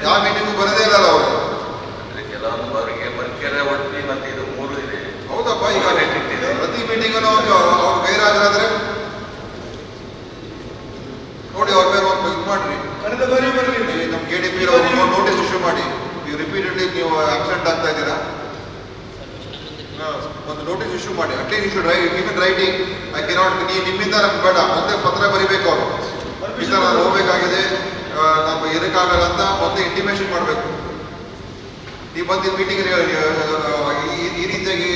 ಯಾವ ಮೀಟಿಂಗು ಬರೋದೇ ಇಲ್ಲ ಅವರು. ಹೌದಪ್ಪ, ಈಗ ಪ್ರತಿ ಮೀಟಿಂಗು ಅವ್ರು ಗೈರಾಜರಾದ್ರೆ ನೋಡಿ ಅವ್ರ ಮೇಲೆ ಒಂದು ಇದು ಮಾಡ್ರಿ. ನಮ್ಮ K D P notice issue ಮಾಡಿ. ನೀವು ರಿಪೀಟೆಡ್ಲಿ ನೀವು ಅಬ್ಸೆಂಟ್ ಆಗ್ತಾ ಇದ್ದೀರಾ, ಒಂದು ನೋಟಿಸ್ ಇಶ್ಯೂ ಮಾಡಿ. At least you should give in writing. I cannot, ನೀವು ನಿಮ್ಮಿಂದ ನಮ್ಗೆ ಬೇಡ, ಒಂದೇ ಪತ್ರ ಬರಿಬೇಕು ಅವರು. ಈ ಥರ ನಾನು ಹೋಗ್ಬೇಕಾಗಿದೆ, ನಾನು ಇರೋಕ್ಕಾಗಲ್ಲ ಅಂತ ಒಂದೇ ಇಂಟಿಮೇಷನ್ ಮಾಡಬೇಕು. ನೀವು ಬಂದು ಮೀಟಿಂಗ್ ಈ ರೀತಿಯಾಗಿ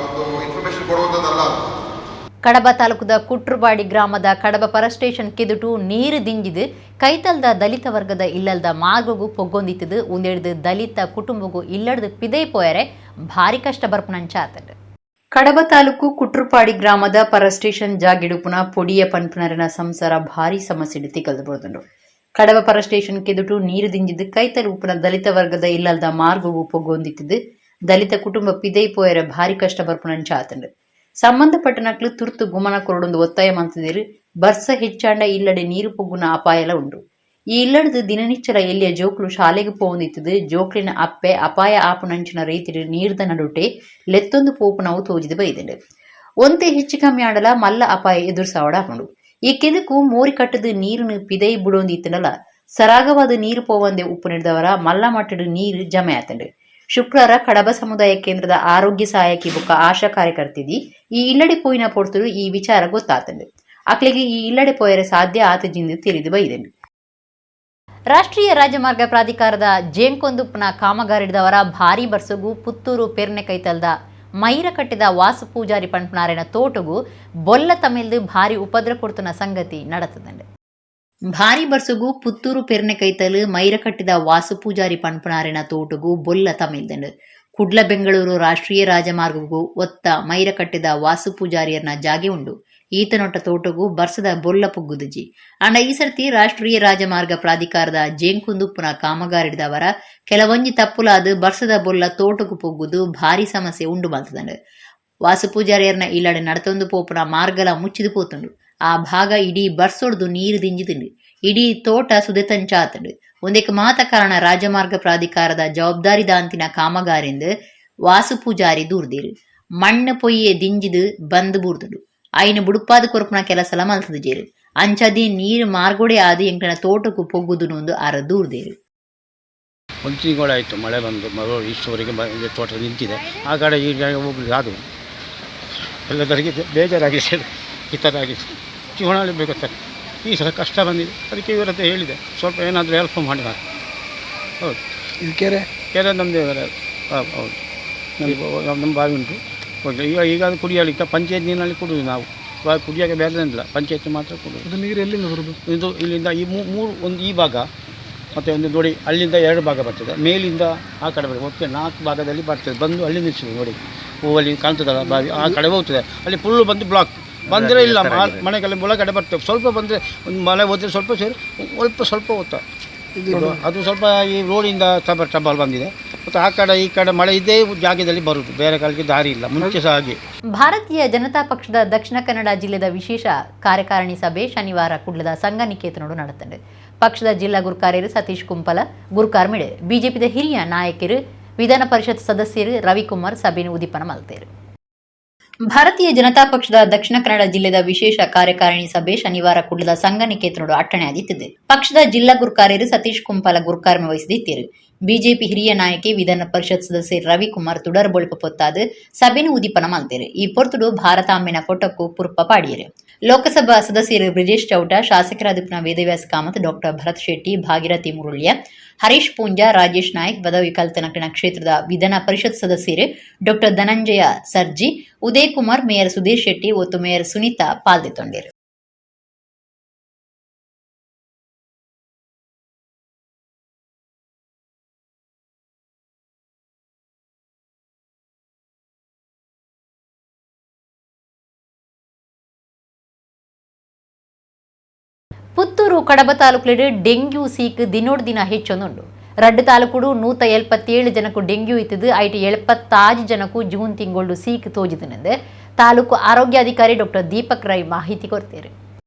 ಒಂದು ಇನ್ಫಾರ್ಮೇಷನ್ ಕೊಡುವಂಥದ್ದಲ್ಲ. ಕಡಬ ತಾಲೂಕದ ಕುಟ್ರುಬಾಡಿ ಗ್ರಾಮದ ಕಡಬ ಪರ ಸ್ಟೇಷನ್ ಕೆದುಟು ನೀರು ದಿಂಜಿದು ಕೈತಲ್ದ ದಲಿತ ವರ್ಗದ ಇಲ್ಲಲ್ದ ಮಾರ್ಗಗೂ ಪೊಗ್ಗೊಂದಿತ್ತದು. ಒಂದೆಡ್ದು ದಲಿತ ಕುಟುಂಬಗೂ ಇಲ್ಲಡ್ದು ಪಿದೈ ಪೋಯರೆ ಭಾರಿ ಕಷ್ಟ ಬರ್ಪುನಂಚಾತಂಡು. ಕಡಬ ತಾಲೂಕು ಕುಟ್ರುಪಾಡಿ ಗ್ರಾಮದ ಪರ ಸ್ಟೇಷನ್ ಜಾಗಿಡುಪುನ ಪೊಡಿಯ ಪನ್ಪುನರನ ಸಂಸಾರ ಭಾರಿ ಸಮಸ್ಯೆ ತಿಕಲ್ದು ಬರುದುಂಡು. ಕಡಬ ಪರ ಸ್ಟೇಷನ್ ಕೆದುಟು ನೀರು ದಿಂಜಿದು ಕೈತಲ್ ಉಪ್ಪುನ ದಲಿತ ವರ್ಗದ ಇಲ್ಲಲ್ದ ಮಾರ್ಗವು ಪೊಗ್ಗೊಂದಿತ್ತದು. ದಲಿತ ಕುಟುಂಬ ಪಿದೈ ಪೋಯರೆ ಭಾರಿ ಕಷ್ಟ ಬರ್ಪುನಂಚಾತಂಡು. ಸಂಬಂಧಪಟ್ಟನಕ್ಲು ತುರ್ತು ಗುಮನ ಕೊರಡೊಂದು ಒತ್ತಾಯ ಮಂತದಿರು. ಬರ್ಸ ಹೆಚ್ಚಾಂಡ ಇಲ್ಲಡೆ ನೀರು ಪೊಗ್ಗುನ ಅಪಾಯಲ ಉಂಡು. ಈ ಇಲ್ಲಡದು ದಿನನಿಚ್ಚಲ ಎಲ್ಲಿಯ ಜೋಕ್ಲು ಶಾಲೆಗೆ ಪೋಂದಿತ್ತದು. ಜೋಕ್ಲಿನ ಅಪ್ಪೆ ಅಪಾಯ ಆಪುನಂಚಿನ ರೈತರು ನೀರ್ದ ನಡುಟೆ ಲೆತ್ತೊಂದು ಪೋಪುನವು ತೋಜಿದು ಬೈದಂಡು. ಒಂತೆ ಹೆಚ್ಚು ಕಮ್ಮಿ ಆಡಲ ಮಲ್ಲ ಅಪಾಯ ಎದುರ್ಸಾವಡ ಆಪುಂಡು. ಈ ಕೆದಕು ಮೋರಿ ಕಟ್ಟದು ನೀರುನು ಪಿದೈ ಬುಡೊಂದಿತ್ತನಲ್ಲ ಸರಾಗವಾದ ನೀರು ಪೋವಂದೆ ಉಪ್ಪು ನೀಡಿದವರ ಮಲ್ಲ ಮಟ್ಟಡು ನೀರು ಜಮೆ ಆತಂಡು. ಶುಕ್ರವಾರ ಕಡಬ ಸಮುದಾಯ ಕೇಂದ್ರದ ಆರೋಗ್ಯ ಸಹಾಯಕಿ ಬೊಕ್ಕ ಆಶಾ ಕಾರ್ಯಕರ್ತಿದಿ ಈ ಇಲ್ಲಡೆ ಪೋಯಿನ ಪೊರ್ತುಡು ಈ ವಿಚಾರ ಗೊತ್ತಾತಂಡು. ಅಕ್ಲಿಗೆ ಈ ಇಲ್ಲಡೆ ಪೋಯರೆ ಸಾಧ್ಯ ಆತಜಿಂದು ತಿಳಿದು ಬೈದಂಡು. ರಾಷ್ಟ್ರೀಯ ರಾಜಮಾರ್ಗ ಪ್ರಾಧಿಕಾರದ ಜೇಂಕೊಂದುಪ್ಪನ ಕಾಮಗಾರಿದವರ ಭಾರಿ ಬರ್ಸಗು ಪುತ್ತೂರು ಪೆರ್ನೆ ಕೈತಲ್ದ ಮೈರ ಕಟ್ಟಿದ ವಾಸು ಪೂಜಾರಿ ಪಂಪನಾರಾಯಣ ತೋಟಗು ಬೊಲ್ಲ ತಮಿಳ್ದು ಭಾರಿ ಉಪದ್ರ ಕೊಡ್ತನ ಸಂಗತಿ நடத்துதுண்டு. ಭಾರಿ ಬರ್ಸುಗು ಪುತ್ತೂರು ಪೆರ್ನೆ ಕೈತಲು ಮೈರ ಕಟ್ಟಿದ ವಾಸು ಪೂಜಾರಿ ಪಂಪನಾರಾಯಣ ತೋಟಗು ಬೊಲ್ಲ ತಮಿಳ್ದಂಡು. ಕುಡ್ಲ ಬೆಂಗಳೂರು ರಾಷ್ಟ್ರೀಯ ರಾಜಮಾರ್ಗಗೂ ಒತ್ತ ಮೈರ ಕಟ್ಟಿದ ವಾಸು ಪೂಜಾರಿಯರ್ನ ಜಾಗೆ ಉಂಡು. ಈತನೊಟ್ಟ ತೋಟಗು ಬರ್ಸದ ಬೊಲ್ಲ ಪುಗ್ಗುದುಜಿ. ಅಂಡ ಈ ಸರ್ತಿ ರಾಷ್ಟ್ರೀಯ ರಾಜಮಾರ್ಗ ಪ್ರಾಧಿಕಾರದ ಜೇಂಕುಂದುಪ್ಪುನ ಕಾಮಗಾರಿದವರ ಕೆಲವೊಂಜಿ ತಪ್ಪುಲಾದ ಬರ್ಸದ ಬೊಲ್ಲ ತೋಟಗು ಪೊಗ್ಗುದು ಭಾರಿ ಸಮಸ್ಯೆ ಉಂಡು ಬಂತದಂಡು. ವಾಸು ಪೂಜಾರಿಯರ್ನ ಇಲ್ಲಡೆ ನಡತೊಂದು ಪೋಪುನ ಮಾರ್ಗಲ ಮುಚ್ಚಿದು ಪೋತುಂಡು. ಆ ಭಾಗ ಇಡೀ ಬರ್ಸೊಡ್ದು ನೀರು ದಿಂಜಿದುಂಡು. ಇಡೀ ತೋಟ ಸುದೆತಂಚಾತಂಡು. ಒಂದೇಕ ಮಾತ ಕಾರಣ ರಾಜಮಾರ್ಗ ಪ್ರಾಧಿಕಾರದ ಜವಾಬ್ದಾರಿ ದಾಂತಿನ ಕಾಮಗಾರಿಂದ ವಾಸು ಪೂಜಾರಿ ದೂರ್ದಿರು. ಮಣ್ಣು ಪೊಯ್ಯೆ ದಿಂಜಿದು ಬಂದು ಬೂರ್ದುಂಡು. ಆಯ್ನ ಬುಡುಪಾದ ಕೊರಪುನ ಕೆಲಸಲ ಮಲ್ತದ ಜೇರು. ಅಂಚದಿ ನೀರು ಮಾರ್ಗೋಡೆ ಆದು ಎಂಕನ ತೋಟಕ್ಕೂ ಪೊಗ್ಗುದು ನೊಂದು ಅರ ದೂರ್ದೇರು. ಒಂದು ತಿಂಗಳಾಯಿತು ಮಳೆ ಬಂದು ಮರು ಇಷ್ಟುವರೆಗೆ ತೋಟ ನಿಂತಿದೆ. ಆ ಕಡೆ ಈ ಕಡೆ ಹೋಗ್ಲಿಕ್ಕೆ ಅದು ಎಲ್ಲದರಿಗೆ ಬೇಜಾರಾಗಿದೆ, ಈ ಥರ ಆಗಿದೆ. ಜೀವನ ಬೇಕು ಈ ಸಲ ಕಷ್ಟ ಬಂದಿದೆ. ಅದಕ್ಕೆ ಇವರ ಹತ್ರ ಹೇಳಿದೆ, ಸ್ವಲ್ಪ ಏನಾದರೂ ಹೆಲ್ಪ್ ಮಾಡಿ. ಹೌದು, ಇದು ಕೆರೆ ಕೆರೆ ನಮ್ಮದೇ. ಹೌದು, ನಮ್ಮ ಬಾವಿ ಉಂಟು. ಓಕೆ, ಈಗ ಈಗ ಅದು ಕುಡಿಯಲಿಕ್ಕೆ ಪಂಚಾಯತ್ ನೀರಿನಲ್ಲಿ ಕುಡಿಯೋದು ನಾವು. ಕುಡಿಯೋಕ್ಕೆ ಬೇರೆ ಇಲ್ಲ, ಪಂಚಾಯತ್ ಮಾತ್ರ ಕುಡಿಯೋದು. ಅದು ನೀರು ಎಲ್ಲಿಂದ ಬರೋದು? ಇದು ಇಲ್ಲಿಂದ ಈ ಮೂರು, ಒಂದು ಈ ಭಾಗ ಮತ್ತು ಒಂದು ನೋಡಿ ಅಲ್ಲಿಂದ ಎರಡು ಭಾಗ ಬರ್ತದೆ, ಮೇಲಿಂದ ಆ ಕಡೆ ಬರ್ತದೆ. ಒಟ್ಟು 4 ಭಾಗದಲ್ಲಿ ಬರ್ತದೆ. ಬಂದು ಅಲ್ಲಿ ನಿಲ್ಲಿಸಿದೆ ನೋಡಿ, ಹೂವಲ್ಲಿ ಕಾಣ್ತದಲ್ಲ ಬಾವಿ, ಆ ಕಡೆ ಹೋಗ್ತದೆ. ಅಲ್ಲಿ ಫುಲ್ಲು ಬಂದು ಬ್ಲಾಕ್ ಬಂದರೆ ಇಲ್ಲ, ಮನೆಗೆಲ್ಲ ಒಳಗಡೆ ಬರ್ತದೆ. ಸ್ವಲ್ಪ ಬಂದರೆ ಒಂದು ಮಳೆ ಹೋದರೆ ಸ್ವಲ್ಪ ಸೇರಿ ಸ್ವಲ್ಪ ಸ್ವಲ್ಪ ಹೋಗ್ತಾ ಇದು ಅದು ಸ್ವಲ್ಪ ಈ ರೋಡಿಂದ ಸ್ವಲ್ಪ ಟ್ರಬಲ್ ಬಂದಿದೆ. ಮತ್ತು ಆ ಕಡೆ ಈ ಕಡೆ ಮಳೆ ಇದ್ದೇ ಜಾಗದಲ್ಲಿ ಬರುವುದು, ಬೇರೆ ಕಡೆಗೆ ದಾರಿ ಇಲ್ಲ, ಮುಂಚೆ ಸಹ ಹಾಗೆ. ಭಾರತೀಯ ಜನತಾ ಪಕ್ಷದ ದಕ್ಷಿಣ ಕನ್ನಡ ಜಿಲ್ಲೆದ ವಿಶೇಷ ಕಾರ್ಯಕಾರಿಣಿ ಸಭೆ ಶನಿವಾರ ಕುಡ್ಲದ ಸಂಘನಿಕೇತನಡು ನಡೆತಂಡು. ಪಕ್ಷದ ಜಿಲ್ಲಾ ಗುರುಕಾರ್ಯರು ಸತೀಶ್ ಕುಂಪಲ ಗುರುಕಾರ್ಮಿಡೆ ಬಿಜೆಪಿದ ಹಿರಿಯ ನಾಯಕರು ವಿಧಾನ ಪರಿಷತ್ ಸದಸ್ಯರು ರವಿಕುಮಾರ್ ಸಭೆಯನ್ನು ಉದ್ದೀಪನ ಮಲ್ತೇರು. ಭಾರತೀಯ ಜನತಾ ಪಕ್ಷದ ದಕ್ಷಿಣ ಕನ್ನಡ ಜಿಲ್ಲೆದ ವಿಶೇಷ ಕಾರ್ಯಕಾರಿಣಿ ಸಭೆ ಶನಿವಾರ ಕುಡ್ಲದ ಸಂಘನಿಕೇತನಡು ಅಟ್ಟಣೆಯಾದಿತ್ತಿದೆ. ಪಕ್ಷದ ಜಿಲ್ಲಾ ಗುರುಕಾರ್ಯರು ಸತೀಶ್ ಕುಂಪಾಲ ಗುರುಕಾರ್ಮೆ ವಹಿಸಿದಿತ್ತೇರು. ಬಿಜೆಪಿ ಹಿರಿಯ ನಾಯಕಿ ವಿಧಾನ ಪರಿಷತ್ ಸದಸ್ಯ ರವಿಕುಮಾರ್ ತುಡರ್ ಬೊಳಿಪ ಪೊತ್ತಾದು ಸಭೆನು ಉದ್ದೀಪನ ಮಲ್ತೇರು. ಈ ಪೊರ್ತುಡು ಭಾರತಾಂಬೆನ ಫೋಟೋಕ್ಕೂ ಪುರ್ಪ ಪಾಡಿಯರು. ಲೋಕಸಭಾ ಸದಸ್ಯರು ಬ್ರಿಜೇಶ್ ಚೌಟ, ಶಾಸಕರಾದ ವೇದವ್ಯಾಸ ಕಾಮತ್, ಡಾಕ್ಟರ್ ಭರತ್ ಶೆಟ್ಟಿ, ಭಾಗೀರಥಿ ಮುರುಳ್ಯ, ಹರೀಶ್ ಪೂಂಜಾ, ರಾಜೇಶ್ ನಾಯ್ಕ್, ಬದವಿ ಕಲ್ತನಕಣ ಕ್ಷೇತ್ರದ ವಿಧಾನ ಪರಿಷತ್ ಸದಸ್ಯರು ಡಾಕ್ಟರ್ ಧನಂಜಯ ಸರ್ಜಿ, ಉದಯ್ ಕುಮಾರ್, ಮೇಯರ್ ಸುಧೀರ್ ಶೆಟ್ಟಿ, ಒತ್ತು ಮೇಯರ್ ಸುನೀತಾ ಪಾಲ್ದೆತೊಂಡೇರು. ಪುತ್ತೂರು ಕಡಬ ತಾಲೂಕಿನ ಡೆಂಗ್ಯೂ ಸೀಕ್ ದಿನೋಡ್ ದಿನ ಹೆಚ್ಚೊಂದುಂಡು. ರಡ್ಡು ತಾಲೂಕುಡು 177 ಜನಕ್ಕೂ ಡೆಂಗ್ಯೂ ಇತ್ತದು, IT 76 ಜನಕ್ಕೂ ಜೂನ್ ತಿಂಗಳು ಸೀಕ್ ತೋಜಿದನೆಂದು ತಾಲೂಕು ಆರೋಗ್ಯಾಧಿಕಾರಿ ಡಾಕ್ಟರ್ ದೀಪಕ್ ರೈ ಮಾಹಿತಿ ಕೊಡ್ತಾರೆ.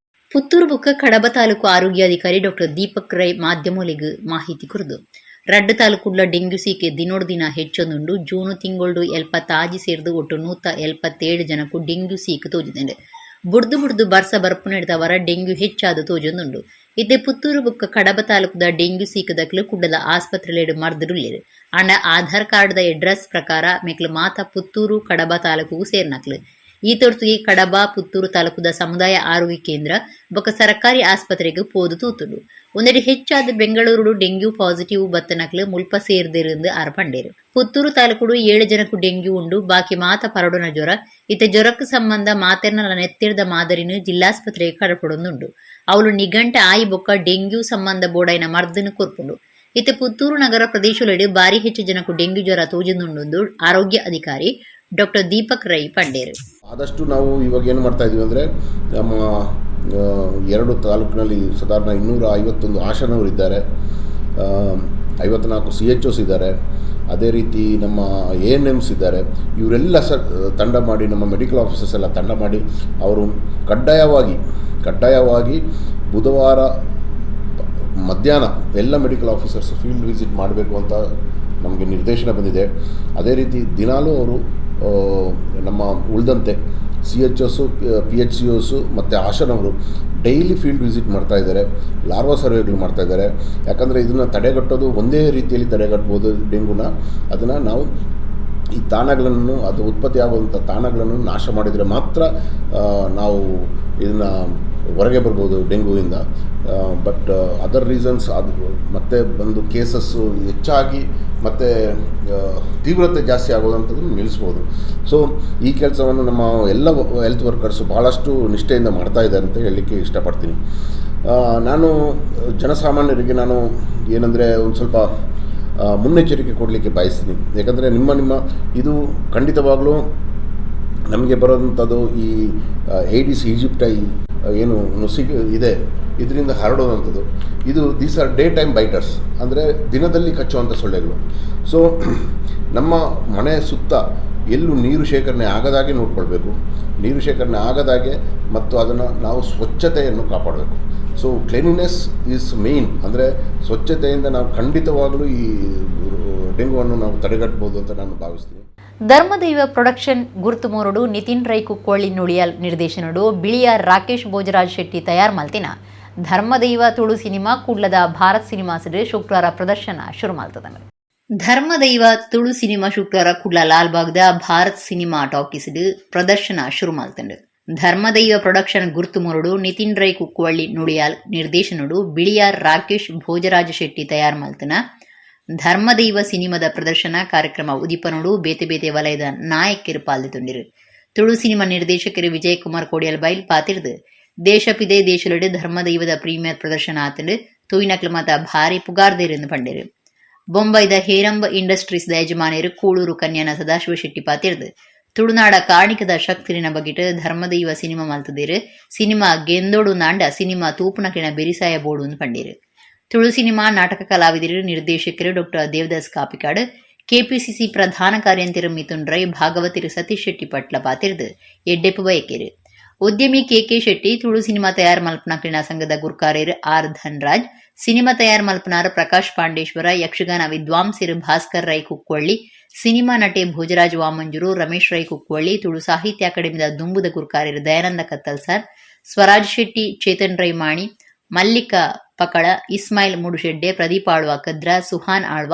ಪುತ್ತೂರು ಬುಕ್ಕ ಕಡಬ ತಾಲೂಕು ಆರೋಗ್ಯಾಧಿಕಾರಿ ಡಾಕ್ಟರ್ ದೀಪಕ್ ರೈ ಮಾಧ್ಯಮಗಳಿಗೆ ಮಾಹಿತಿ ಕೊರದು. ರಡ್ಡು ತಾಲೂಕುಡ್ಲ ಡೆಂಗ್ಯೂ ಸೀಕೆ ದಿನೋಡ್ ದಿನ ಹೆಚ್ಚೊಂದುಂಡು. ಜೂನ್ ತಿಂಗಳು 76 ಸೇರಿದು ಒಟ್ಟು 177 ಜನಕ್ಕೂ ಡೆಂಗ್ಯೂ ಸೀಕ್ ತೋಜಿದೆ. ಬುಡ್ದು ಬುಡ್ದು ಬರ್ಸ ಬರ್ಪು ನಡೆದವರ ಡೆಂಗ್ಯೂ ಹೆಚ್ಚಾದ ತೋಜೊಂದುಂಡು. ಇತ್ತೆ ಪುತ್ತೂರು ಬುಕ್ಕ ಕಡಬ ತಾಲೂಕುದ ಡೆಂಗ್ಯೂ ಸೀಕದಕ್ಲು ಕುಡ್ಲದ ಆಸ್ಪತ್ರೆಲೇಡು ಮರ್ದುಡುಲ್ಲೇರು. ಆಂಡ ಆಧಾರ್ ಕಾರ್ಡ್ದ ಅಡ್ರೆಸ್ ಪ್ರಕಾರ ಮೇಕ್ಲು ಮಾತ ಪುತ್ತೂರು ಕಡಬ ತಾಲೂಕುಗು ಸೇರ್ನಕ್ಲು. ಈ ತೊರ್ತುಗೆ ಕಡಬ ಪುತ್ತೂರು ತಾಲೂಕುದ ಸಮುದಾಯ ಆರೋಗ್ಯ ಕೇಂದ್ರ ಬೊಕ್ಕ ಸರ್ಕಾರಿ ಆಸ್ಪತ್ರೆಗೆ ಪೋದು ತೂತುಂಡು. ಒಂದೆಡೆ ಹೆಚ್ಚಾದ ಬೆಂಗಳೂರು ಡೆಂಗ್ಯೂ ಪಾಸಿಟಿವ್ ಬತ್ತನಕ್ಲು ಮುಲ್ಪ ಸೇರ್ದಿருந்து ಆರ್ ಪಂಡೇರು. ಪುತ್ತೂರು ತಾಲೂಕುಡು 7 ಜನಕ್ಕೂ ಡೆಂಗ್ಯೂ ಉಂಡು, ಬಾಕಿ ಮಾತ ಪರಡುನ ಜ್ವರ. ಇತ್ತೆ ಜ್ವರಕ್ಕೆ ಸಂಬಂಧ ಮಾತೆರ್ನ ನೆತ್ತಿರ್ದ ಮಾದರಿನ ಜಿಲ್ಲಾಸ್ಪತ್ರೆಗೆ ಕಡಪಡೊಂದುಂಡು. ಅವಳು ನಿಘಂಟ ಆಯಿ ಬೊಕ್ಕ ಡೆಂಗ್ಯೂ ಸಂಬಂಧ ಬೋಡೈನ ಮರ್ದನು ಕೊರ್ಪುಂಡು. ಇತ್ತೆ ಪುತ್ತೂರು ನಗರ ಪ್ರದೇಶದೊಳಗೆ ಭಾರಿ ಹೆಚ್ಚು ಜನಕ್ಕೂ ಡೆಂಗ್ಯೂ ಜ್ವರ ತೋಜೊಂದುಂಡು ಆರೋಗ್ಯ ಅಧಿಕಾರಿ ಡಾಕ್ಟರ್ ದೀಪಕ್ ರೈ ಪಂಡೇರು. ಆದಷ್ಟು ನಾವು ಇವಾಗ ಏನು ಮಾಡ್ತಾ ಇದೀವಿ ಅಂದರೆ, ನಮ್ಮ 2 ತಾಲೂಕಿನಲ್ಲಿ ಸಾಧಾರಣ 251 ಆಶಾನವರು ಇದ್ದಾರೆ, 54 CHOs ಇದ್ದಾರೆ, ಅದೇ ರೀತಿ ನಮ್ಮ ANMs ಇದ್ದಾರೆ. ಇವರೆಲ್ಲ ತಂಡ ಮಾಡಿ, ನಮ್ಮ ಮೆಡಿಕಲ್ ಆಫೀಸರ್ಸ್ ಎಲ್ಲ ತಂಡ ಮಾಡಿ ಅವರು ಕಡ್ಡಾಯವಾಗಿ ಬುಧವಾರ ಮಧ್ಯಾಹ್ನ ಎಲ್ಲ medical officers field visit ಮಾಡಬೇಕು ಅಂತ ನಮಗೆ ನಿರ್ದೇಶನ ಬಂದಿದೆ. ಅದೇ ರೀತಿ ದಿನಾಲೂ ಅವರು ನಮ್ಮ ಉಳಿದಂತೆ CHOs, PHCOs ಮತ್ತು ಆಶಾನವರು daily field visit ಮಾಡ್ತಾಯಿದ್ದಾರೆ, ಲಾರ್ವಾ ಸರ್ವೆಗಳು ಮಾಡ್ತಾಯಿದ್ದಾರೆ. ಯಾಕಂದರೆ ಇದನ್ನು ತಡೆಗಟ್ಟೋದು ಒಂದೇ ರೀತಿಯಲ್ಲಿ ತಡೆಗಟ್ಬೋದು ಡೆಂಗುನ. ಅದನ್ನು ನಾವು ಈ ತಾಣಗಳನ್ನು, ಅದು ಉತ್ಪತ್ತಿ ಆಗುವಂಥ ತಾಣಗಳನ್ನು ನಾಶ ಮಾಡಿದರೆ ಮಾತ್ರ ನಾವು ಇದನ್ನು ಹೊರಗೆ ಬರ್ಬೋದು ಡೆಂಗುವಿಂದ. But other reasons ಅದು ಮತ್ತೆ ಬಂದು ಕೇಸಸ್ಸು ಹೆಚ್ಚಾಗಿ ಮತ್ತು ತೀವ್ರತೆ ಜಾಸ್ತಿ ಆಗೋದಂಥದ್ದನ್ನು ನಿಲ್ಲಿಸ್ಬೋದು. ಸೊ ಈ ಕೆಲಸವನ್ನು ನಮ್ಮ ಎಲ್ಲ ಹೆಲ್ತ್ ವರ್ಕರ್ಸು ಭಾಳಷ್ಟು ನಿಷ್ಠೆಯಿಂದ ಮಾಡ್ತಾಯಿದ್ದಾರೆ ಅಂತ ಹೇಳಲಿಕ್ಕೆ ಇಷ್ಟಪಡ್ತೀನಿ. ನಾನು ಜನಸಾಮಾನ್ಯರಿಗೆ ನಾನು ಏನಂದರೆ ಒಂದು ಸ್ವಲ್ಪ ಮುನ್ನೆಚ್ಚರಿಕೆ ಕೊಡಲಿಕ್ಕೆ ಬಯಸ್ತೀನಿ. ಯಾಕಂದರೆ ನಿಮ್ಮ ನಿಮ್ಮ ಇದು ಖಂಡಿತವಾಗಲೂ ನಮಗೆ ಬರೋದಂಥದ್ದು ಈ ಏಡಿಸ್ ಈಜಿಪ್ಟೈ ಏನು ನುಸಿಗೆ ಇದೆ, ಇದರಿಂದ ಹರಡೋದಂಥದ್ದು. ಇದು these are day time biters, ಅಂದರೆ ದಿನದಲ್ಲಿ ಕಚ್ಚುವಂಥ ಸೊಳ್ಳೆಗಳು. ಸೊ ನಮ್ಮ ಮನೆ ಸುತ್ತ ಎಲ್ಲೂ ನೀರು ಶೇಖರಣೆ ಆಗದಾಗೆ ನೋಡ್ಕೊಳ್ಬೇಕು, ನೀರು ಶೇಖರಣೆ ಆಗದಾಗೆ, ಮತ್ತು ಅದನ್ನು ನಾವು ಸ್ವಚ್ಛತೆಯನ್ನು ಕಾಪಾಡಬೇಕು. So cleanliness is main, ಅಂದರೆ ಸ್ವಚ್ಛತೆಯಿಂದ ನಾವು ಖಂಡಿತವಾಗಲೂ ಈ ಡೆಂಗುವನ್ನು ನಾವು ತಡೆಗಟ್ಬೋದು ಅಂತ ನಾನು ಭಾವಿಸ್ತೀನಿ. ಧರ್ಮದೈವ ಪ್ರೊಡಕ್ಷನ್ ಗುರುತು ಮೋರಡು ನಿತಿನ್ ರೈ ಕುಕ್ಕೋಳಿ ನುಳಿಯಲ್ ನಿರ್ದೇಶನಡು ಬಿಳಿಯ ರಾಕೇಶ್ ಭೋಜರಾಜ್ ಶೆಟ್ಟಿ ತಯಾರು ಮಲ್ತಿನ ಧರ್ಮದೈವ ತುಳು ಸಿನಿಮಾ ಕುಡ್ಲದ ಭಾರತ್ ಸಿನಿಮಾಸ್ಡ್ ಶುಕ್ರವಾರ ಪ್ರದರ್ಶನ ಶುರು ಮಲ್ತದ. ಧರ್ಮದೈವ ತುಳು ಸಿನಿಮಾ ಶುಕ್ರವಾರ ಕುಡ್ಲ ಲಾಲ್ಬಾಗ್ದ ಭಾರತ್ ಸಿನಿಮಾ ಟಾಕೀಸ್ಡ್ ಪ್ರದರ್ಶನ ಶುರು ಮಲ್ತಂಡು. ಧರ್ಮದೈವ ಪ್ರೊಡಕ್ಷನ್ ಗುರುತು ಮೋರಡು ನಿತಿನ್ ರೈ ಕುಕ್ಕೋಳಿ ನುಳಿಯಾಲ್ ನಿರ್ದೇಶನಡು ಬಿಳಿಯ ರಾಕೇಶ್ ಭೋಜರಾಜ್ ಶೆಟ್ಟಿ ತಯಾರು ಮಲ್ತನ ಧರ್ಮದೈವ ಸಿನಿಮಾದ ಪ್ರದರ್ಶನ ಕಾರ್ಯಕ್ರಮ ಉದಿಪನೋಡು ಬೇತೆ ಬೇತೆ ವಲಯದ ನಾಯಕರು ಪಾಲ್ಗೊಂಡಿರು. ತುಳು ಸಿನಿಮಾ ನಿರ್ದೇಶಕರು ವಿಜಯಕುಮಾರ್ ಕೋಡಿಯಲ್ ಬೈಲ್ ಪಾತಿರ್ದು ದೇಶಪಿದೆ ದೇಶಲೊಡೆ ಧರ್ಮದೈವದ ಪ್ರೀಮಿಯರ್ ಪ್ರದರ್ಶನ ಆತಂಡು ತೂಯಿನಕ್ಲು ಮಾತ ಭಾರಿ ಪುಗಾರ್ದೇರೆಂದು ಪಂಡೇರು. ಬೊಂಬೈದ ಹೇರಂಬ ಇಂಡಸ್ಟ್ರೀಸ್ the ಯಜಮಾನಿಯರು ಕೂಳೂರು ಕನ್ಯಾನ ಸದಾಶಿವ ಶೆಟ್ಟಿ ಪಾತಿರ್ದು ತುಳುನಾಡ ಕಾರ್ಣಿಕದ ಶಕ್ತಿರಿನ ಬಗಿಟ್ ಧರ್ಮದೈವ ಸಿನಿಮಾ ಮಲ್ತದೇರು, ಸಿನಿಮಾ ಗೆಂದೋಡು ನಾಂಡ ಸಿನಿಮಾ ತೂಪುನಕಿನ ಬೆರಿಸಾಯ ಬೋಡು ಪಂಡೇರು. ತುಳು ಸಿನಿಮಾ ನಾಟಕ ಕಲಾವಿದರು ನಿರ್ದೇಶಕರು ಡಾಕ್ಟರ್ ದೇವದಾಸ್ ಕಾಪಿಕಾಡ್, ಕೆಪಿಸಿಸಿ ಪ್ರಧಾನ ಕಾರ್ಯಂತಿರು ಮಿಥುನ್ ರೈ, ಭಾಗವತಿರು ಸತೀಶ್ ಶೆಟ್ಟಿ ಪಟ್ಲ ಪಾತಿರ್ದು ಎಡ್ಡೆಪ್ಪು ಬಯಕೆರು. ಉದ್ಯಮಿ ಕೆಕೆ ಶೆಟ್ಟಿ, ತುಳು ಸಿನಿಮಾ ತಯಾರ್ ಮಲ್ಪನಕ್ಲಿನ ಸಂಘದ ಗುರ್ಕಾರೇರ್ ಆರ್ ಧನ್ರಾಜ್, ಸಿನಿಮಾ ತಯಾರ್ ಮಲ್ಪನಾರ್ ಪ್ರಕಾಶ್ ಪಾಂಡೇಶ್ವರ, ಯಕ್ಷಗಾನ ವಿದ್ವಾಂಸರು ಭಾಸ್ಕರ್ ರೈ ಕುಕ್ಕೊಳ್ಳಿ, ಸಿನಿಮಾ ನಟೆ ಭೋಜರಾಜ್ ವಾಮಂಜೂರು, ರಮೇಶ್ ರೈ ಕುಕ್ಕೊಳ್ಳಿ, ತುಳು ಸಾಹಿತ್ಯ ಅಕಾಡೆಮಿದ ದುಂಬುದ ಗುರ್ಕಾರೇರ್ ದಯಾನಂದ ಕತ್ತಲ್ಸಾರ್, ಸ್ವರಾಜ್ ಶೆಟ್ಟಿ, ಚೇತನ್ ರೈ ಮಾಣಿ, ಮಲ್ಲಿಕ ಪಕಳ, ಇಸ್ಮಾಯಿಲ್ ಮೂಡುಶೆಡ್ಡೆ, ಪ್ರದೀಪ್ ಆಳ್ವ ಕದ್ರ, ಸುಹಾನ್ ಆಳ್ವ,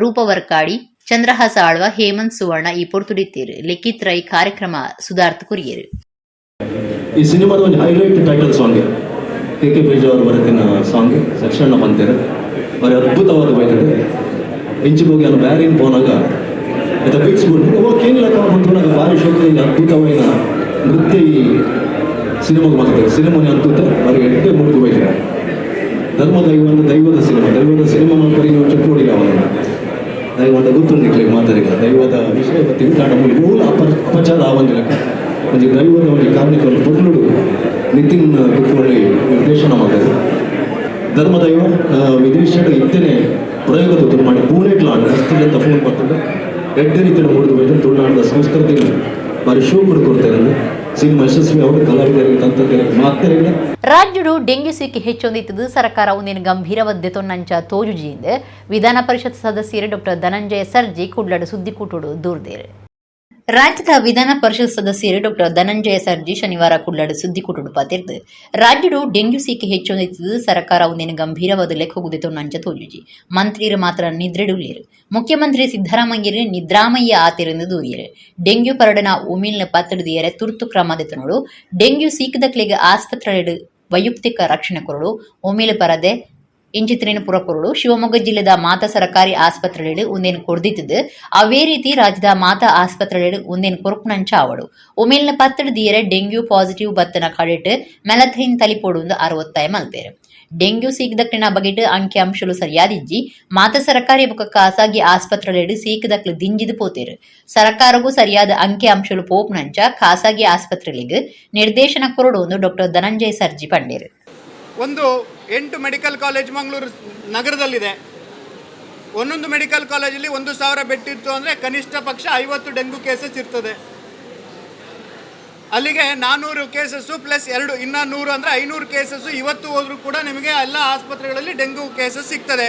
ರೂಪ ವರ್ಕಾಡಿ, ಚಂದ್ರಹಾಸ ಆಳ್ವ, ಹೇಮಂತ್ ಸುವರ್ಣ ಈ ಪೊರ್ತುಡಿತ್ತೀರು. ಲಿಖಿತ್ ರೈ ಕಾರ್ಯಕ್ರಮ ಸುಧಾರ್ಥ ಕುರಿಯರು. ಈ ಸಿನಿಮಾದ ಒಂದು highlight title song K K ಅವರು ಬರೆದಿನ ಸಾಂಗ್ ಸಕ್ಷಣ್ಣ ಬಂತೇನೆ ಬಾರಿ ಅದ್ಭುತವಾದ ಬೈತದೆ. ಇಂಚಿಗೆ ಹೋಗಿ ಅನ್ನು ಬ್ಯಾರಿನ್ ಪೋನಾಗ ಇತ್ತ ಬಿಟ್ಸ್ ಬಿಟ್ಟು ಓ ಕೇನಿಲ್ಲ ಬಂತುನಾಗ ಭಾರಿ ಶೋಕ. ಅದ್ಭುತವಾದ ನೃತ್ಯ ಈ ಸಿನಿಮಾಗೆ ಬರ್ತದೆ. ಸಿನಿಮಾನೇ ಅದ್ಭುತ, ಬಾರಿ ಎಡ್ಡೆ ಮೂಡ್ದು ಬೈತಾರೆ. ಧರ್ಮ ದೈವ ಅಂದ್ರೆ ದೈವದ ಸಿನಿಮಾ, ದೈವದ ಸಿನಿಮಾ ಮಲ್ಪರಿಗೆ ಚಪ್ಪೋಡಿಲ್ಲ ಅವನು ದೈವದ ಗೊತ್ತುಂಡಿಕ್ಲೆ ಮಾತಾಡಿಲ್ಲ. ದೈವದ ವಿಷಯ ಗೊತ್ತಿಲ್ಲ ಕಾರಣ ಮೂಲ ಅಪಚಾರ ಆವಂದಿಲ್ಲ. ಒಂಜಿ ದೈವದ ಒಂಜಿ ಕಾರ್ಣಿಕವನ್ನು ಪೊರ್ಲುಡು ನಿತಿನ್ ಕುತ್ಕೊಳ್ಳಿ ನಿರ್ದೇಶನ ಮಾಡ್ತಾರೆ. ಧರ್ಮದೈವ ವಿದೇಶದ ಇತ್ತೇನೆ ಪ್ರಯೋಗದ ತುಳು ಮಾಡಿ ಪೂಣೆಟ್ಲ ಮಸ್ತ್ ಅಂತ ಫೋನ್ ಬರ್ತದೆ. ಎಡ್ಡೆ ರೀತಿಯಲ್ಲಿ ಮೂಡಿದು ಹೋಯ್ತು. ತುಳುನಾಡದ ಸಂಸ್ಕೃತಿ ಬಾರಿ ಶೋಕುಡು ಕೊಡ್ತಾರೆ. ಸಿನಿಮಾ ಯಶಸ್ವಿ ಅವರು ಕಲಾವಿದರಿಗೆ ತಂತ್ರಜ್ಞರಿಗೆ ಮಾತರಿಲ್ಲ. ರಾಜ್ಯಡು ಡೆಂಗ್ಯೂ ಸೀಕೆ ಹೆಚ್ಚೊಂದಿತ್ತದು ಸರ್ಕಾರ ಒಂದೇನು ಗಂಭೀರವದ್ದೆ ತೊನ್ನಂಚ ತೋಜುಜಿಯಿಂದ ವಿಧಾನ ಪರಿಷತ್ ಸದಸ್ಯರು ಡಾಕ್ಟರ್ ಧನಂಜಯ ಸರ್ಜಿ ಕುಡ್ಲಡು ಸುದ್ದಿಕೂಟುಡು ದೂರ್ದೇರು. ರಾಜ್ಯದ ವಿಧಾನ ಪರಿಷತ್ ಸದಸ್ಯರು ಡಾಕ್ಟರ್ ಧನಂಜಯ ಸರ್ಜಿ ಶನಿವಾರ ಕುಡ್ಲಡು ಸುದ್ದಿಕೂಟುಡು ಪಾತಿರ್ದು ರಾಜ್ಯಡು ಡೆಂಗ್ಯೂ ಸೀಕೆ ಹೆಚ್ಚೊಂದಿತ್ತದು ಸರ್ಕಾರ ಒಂದೇನು ಗಂಭೀರವಾದ ಲೆಕ್ಕ ತೊನ್ನಂಚ ತೋಜುಜಿ. ಮಂತ್ರಿಯರು ಮಾತ್ರ ನಿದ್ರೆಡುಳ್ಳೇರು. ಮುಖ್ಯಮಂತ್ರಿ ಸಿದ್ದರಾಮಯ್ಯರು ನಿದ್ರಾಮಯ್ಯ ಆತಿರೆಂದು ದೂರಿಯರು. ಡೆಂಗ್ಯೂ ಪರಡನ ಉಮಿಲ್ನ ಪತ್ತಡದಿಯರೆ ತುರ್ತು ಕ್ರಮ ದೆತ್ತನೋಡು. ಡೆಂಗ್ಯೂ ಸೀಕದಕ್ಲೆಗ್ ಆಸ್ಪತ್ರೆ ವೈಯಕ್ತಿಕ ರಕ್ಷಣೆ ಕೊರಡು, ಉಮಿಲ್ ಪರದೆ ಇಂಚಿತ್ರೇನು ಪುರಕೊರಡು. ಶಿವಮೊಗ್ಗ ಜಿಲ್ಲೆದ ಮಾತಾ ಸರಕಾರಿ ಆಸ್ಪತ್ರೆಗಳು ಒಂದೇನು ಕೊಡ್ದಿತ್ತದು ಅವೇ ರೀತಿ ರಾಜ್ಯದ ಮಾತಾ ಆಸ್ಪತ್ರೆಗಳು ಒಂದೇನು ಕೊರಪುನಂಚ ಆವಡು. ಉಮೇಲ್ನ ಪತ್ತಡದಿಯರೆ ಡೆಂಗ್ಯೂ ಪಾಸಿಟಿವ್ ಬತ್ತನ ಕಡೆಟ್ ಮೆಲಥೈನ್ ತಲಿಪೋಡು ಆರು ಒತ್ತಾಯ ಮಲ್ತೇರು. ಡೆಂಗ್ಯೂ ಸೀಕದಕ್ಲಿನ ಬಗೆಟ್ ಅಂಕಿಅಂಶಲು ಸರಿಯಾದಿಜ್ಜಿ. ಮಾತ ಸರಕಾರಿ ಬೊಕ ಖಾಸಗಿ ಆಸ್ಪತ್ರೆಲೆಡ್ ಸೀಕದಕ್ಲು ದಿಂಜಿದು ಪೋತೇರು. ಸರಕಾರಗೂ ಸರಿಯಾದ ಅಂಕಿಅಂಶಲು ಪೋಪುನಂಚ ಖಾಸಗಿ ಆಸ್ಪತ್ರೆಗಳಿಗೆ ನಿರ್ದೇಶನ ಕೊರಡು ಎಂದು ಡಾಕ್ಟರ್ ಧನಂಜಯ ಸರ್ಜಿ ಪಂಡೇರು. ಒಂದು 8 ಮೆಡಿಕಲ್ ಕಾಲೇಜ್ ಮಂಗಳೂರು ನಗರದಲ್ಲಿದೆ. ಒಂದೊಂದು ಮೆಡಿಕಲ್ ಕಾಲೇಜಲ್ಲಿ 1000 ಬೆಡ್ ಇತ್ತು ಅಂದರೆ ಕನಿಷ್ಠ ಪಕ್ಷ 50 ಡೆಂಗು ಕೇಸಸ್ ಇರ್ತದೆ. ಅಲ್ಲಿಗೆ 400 ಕೇಸಸ್ಸು ಪ್ಲಸ್ 2 ಇನ್ನೂ 100 ಅಂದರೆ 500 ಕೇಸಸ್ಸು ಇವತ್ತು ಹೋದರೂ ಕೂಡ ನಿಮಗೆ ಎಲ್ಲ ಆಸ್ಪತ್ರೆಗಳಲ್ಲಿ ಡೆಂಗು ಕೇಸಸ್ ಸಿಗ್ತದೆ.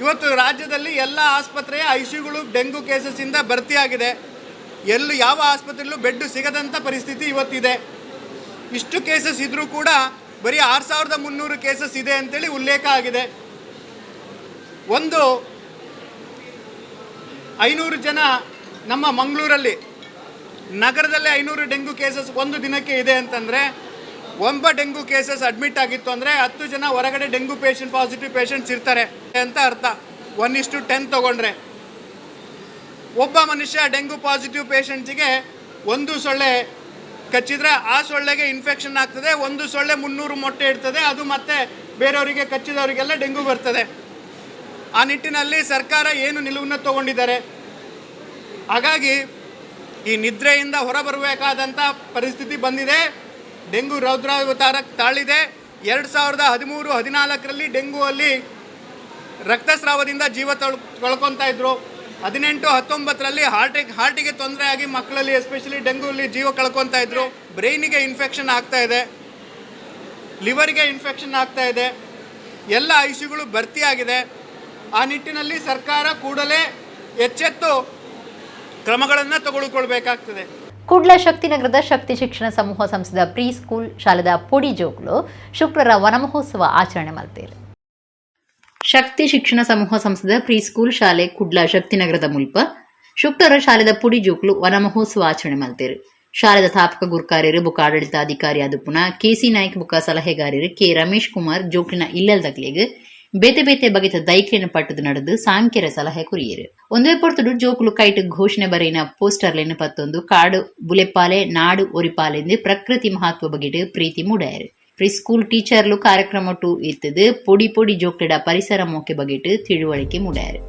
ಇವತ್ತು ರಾಜ್ಯದಲ್ಲಿ ಎಲ್ಲ ಆಸ್ಪತ್ರೆಯ I C ಯುಗಳು ಡೆಂಗು ಕೇಸಸ್ಸಿಂದ ಭರ್ತಿಯಾಗಿದೆ. ಎಲ್ಲೂ ಯಾವ ಆಸ್ಪತ್ರೆಯಲ್ಲೂ ಬೆಡ್ಡು ಸಿಗದಂಥ ಪರಿಸ್ಥಿತಿ ಇವತ್ತಿದೆ. ಇಷ್ಟು ಕೇಸಸ್ ಇದ್ದರೂ ಕೂಡ ಬರೀ 6300 ಕೇಸಸ್ ಇದೆ ಅಂತೇಳಿ ಉಲ್ಲೇಖ ಆಗಿದೆ. ಒಂದು 500 ಜನ ನಮ್ಮ ಮಂಗಳೂರಲ್ಲಿ ನಗರದಲ್ಲೇ 500 ಡೆಂಗು ಕೇಸಸ್ ಒಂದು ದಿನಕ್ಕೆ ಇದೆ ಅಂತಂದರೆ, ಒಬ್ಬ ಡೆಂಗು ಕೇಸಸ್ ಅಡ್ಮಿಟ್ ಆಗಿತ್ತು ಅಂದರೆ 10 ಜನ ಹೊರಗಡೆ ಡೆಂಗು ಪೇಷಂಟ್ ಪಾಸಿಟಿವ್ ಪೇಷಂಟ್ಸ್ ಇರ್ತಾರೆ ಅಂತ ಅರ್ಥ. 1:10 ತೊಗೊಂಡ್ರೆ ಒಬ್ಬ ಮನುಷ್ಯ ಡೆಂಗು ಪಾಸಿಟಿವ್ ಪೇಷಂಟ್ಸಿಗೆ ಒಂದು ಸೊಳ್ಳೆ ಕಚ್ಚಿದ್ರೆ ಆ ಸೊಳ್ಳೆಗೆ ಇನ್ಫೆಕ್ಷನ್ ಆಗ್ತದೆ. ಒಂದು ಸೊಳ್ಳೆ 300 ಮೊಟ್ಟೆ ಇಡ್ತದೆ, ಅದು ಮತ್ತೆ ಬೇರೆಯವರಿಗೆ ಕಚ್ಚಿದವರಿಗೆಲ್ಲ ಡೆಂಗು ಬರ್ತದೆ. ಆ ನಿಟ್ಟಿನಲ್ಲಿ ಸರ್ಕಾರ ಏನು ನಿಲುವನ್ನು ತಗೊಂಡಿದ್ದಾರೆ? ಹಾಗಾಗಿ ಈ ನಿದ್ರೆಯಿಂದ ಹೊರಬರಬೇಕಾದಂಥ ಪರಿಸ್ಥಿತಿ ಬಂದಿದೆ. ಡೆಂಗು ರೌದ್ರಾವತಾರ ತಾಳಿದೆ. 2013-14ರಲ್ಲಿ ಡೆಂಗು ಅಲ್ಲಿ ರಕ್ತಸ್ರಾವದಿಂದ ಜೀವ ಕಳ್ಕೊತಾ ಇದ್ರು. 18-19ರಲ್ಲಿ ಹಾರ್ಟಿಗೆ ತೊಂದರೆ ಆಗಿ ಮಕ್ಕಳಲ್ಲಿ ಎಸ್ಪೆಷಲಿ ಡೆಂಗೂಲಿ ಜೀವ ಕಳ್ಕೊತಾ ಇದ್ರು. ಬ್ರೈನಿಗೆ ಇನ್ಫೆಕ್ಷನ್ ಆಗ್ತಾ ಇದೆ, ಲಿವರ್ಗೆ ಇನ್ಫೆಕ್ಷನ್ ಆಗ್ತಾ ಇದೆ, ಎಲ್ಲ I C ಯುಗಳು ಭರ್ತಿಯಾಗಿದೆ. ಆ ನಿಟ್ಟಿನಲ್ಲಿ ಸರ್ಕಾರ ಕೂಡಲೇ ಎಚ್ಚೆತ್ತು ಕ್ರಮಗಳನ್ನು ತೆಗೆದುಕೊಳ್ಬೇಕಾಗ್ತದೆ. ಕುಡ್ಲ ಶಕ್ತಿನಗರದ ಶಕ್ತಿ ಶಿಕ್ಷಣ ಸಮೂಹ ಸಂಸ್ಥೆದ ಪ್ರೀ ಸ್ಕೂಲ್ ಶಾಲೆದ ಪೊಡಿ ಜೋಕ್ಲು ಶುಕ್ರರ ವನಮಹೋತ್ಸವ ಆಚರಣೆ ಮಲ್ತೇರು. ಶಕ್ತಿ ಶಿಕ್ಷಣ ಸಮೂಹ ಸಂಸ್ಥೆದ ಪ್ರೀ ಸ್ಕೂಲ್ ಶಾಲೆ ಕುಡ್ಲ ಶಕ್ತಿನಗರದ ಮುಲ್ಪ ಶುಕ್ರರ ಶಾಲೆದ ಪುಡಿ ಜೋಕ್ಲು ವನಮಹೋತ್ಸವ ಆಚರಣೆ ಮಲ್ತೇರು. ಶಾಲೆದ ಸ್ಥಾಪಕ ಗುರ್ಕಾರ್ಯರು ಬುಕ್ಕ ಆಡಳಿತಾಧಿಕಾರಿ ಆದುಪುನ ಕೆಸಿ ನಾಯ್ಕ್ ಬುಕ್ಕ ಸಲಹೆಗಾರರು ಕೆ ರಮೇಶ್ ಕುಮಾರ್ ಜೋಕ್ಲಿನ ಇಲ್ಲಲ್ದಕ್ಲೆಗ್ ಬೇತೆ ಬೇತೆ ಬಗೆತ ದೈಕ್ಲಿನ ಪಟ್ಟದ ನಡೆದು ಸಾಂಖ್ಯರ ಸಲಹೆ ಕುರಿಯರು. ಒಂದೇ ಪೊರ್ತುಡು ಜೋಕುಲು ಕೈಟ್ ಘೋಷಣೆ ಬರೆಯಿನ ಪೋಸ್ಟರ್ಲೆನ್ ಪತ್ತೊಂದು ಕಾಡು ಬುಲೆಪಾಲೆ ನಾಡು ಒರಿಪಾಲೆಂದು ಪ್ರಕೃತಿ ಮಹತ್ವ ಬಗೆಟ್ ಪ್ರೀತಿ ಮೂಡಾಯರು. ಪ್ರೀ ಸ್ಕೂಲ್ ಟೀಚರ್ಲು ಕಾರ್ಯಕ್ರಮ ಟು ಇತ್ತದು ಪೊಡಿ ಪೊಡಿ ಜೋಕ್ಲೆಡ ಪರಿಸರ ಮೋಕೆ ಬಗೆಟ್ ತಿಳುವಳಿಕೆ ಮೂಡಾಯರು.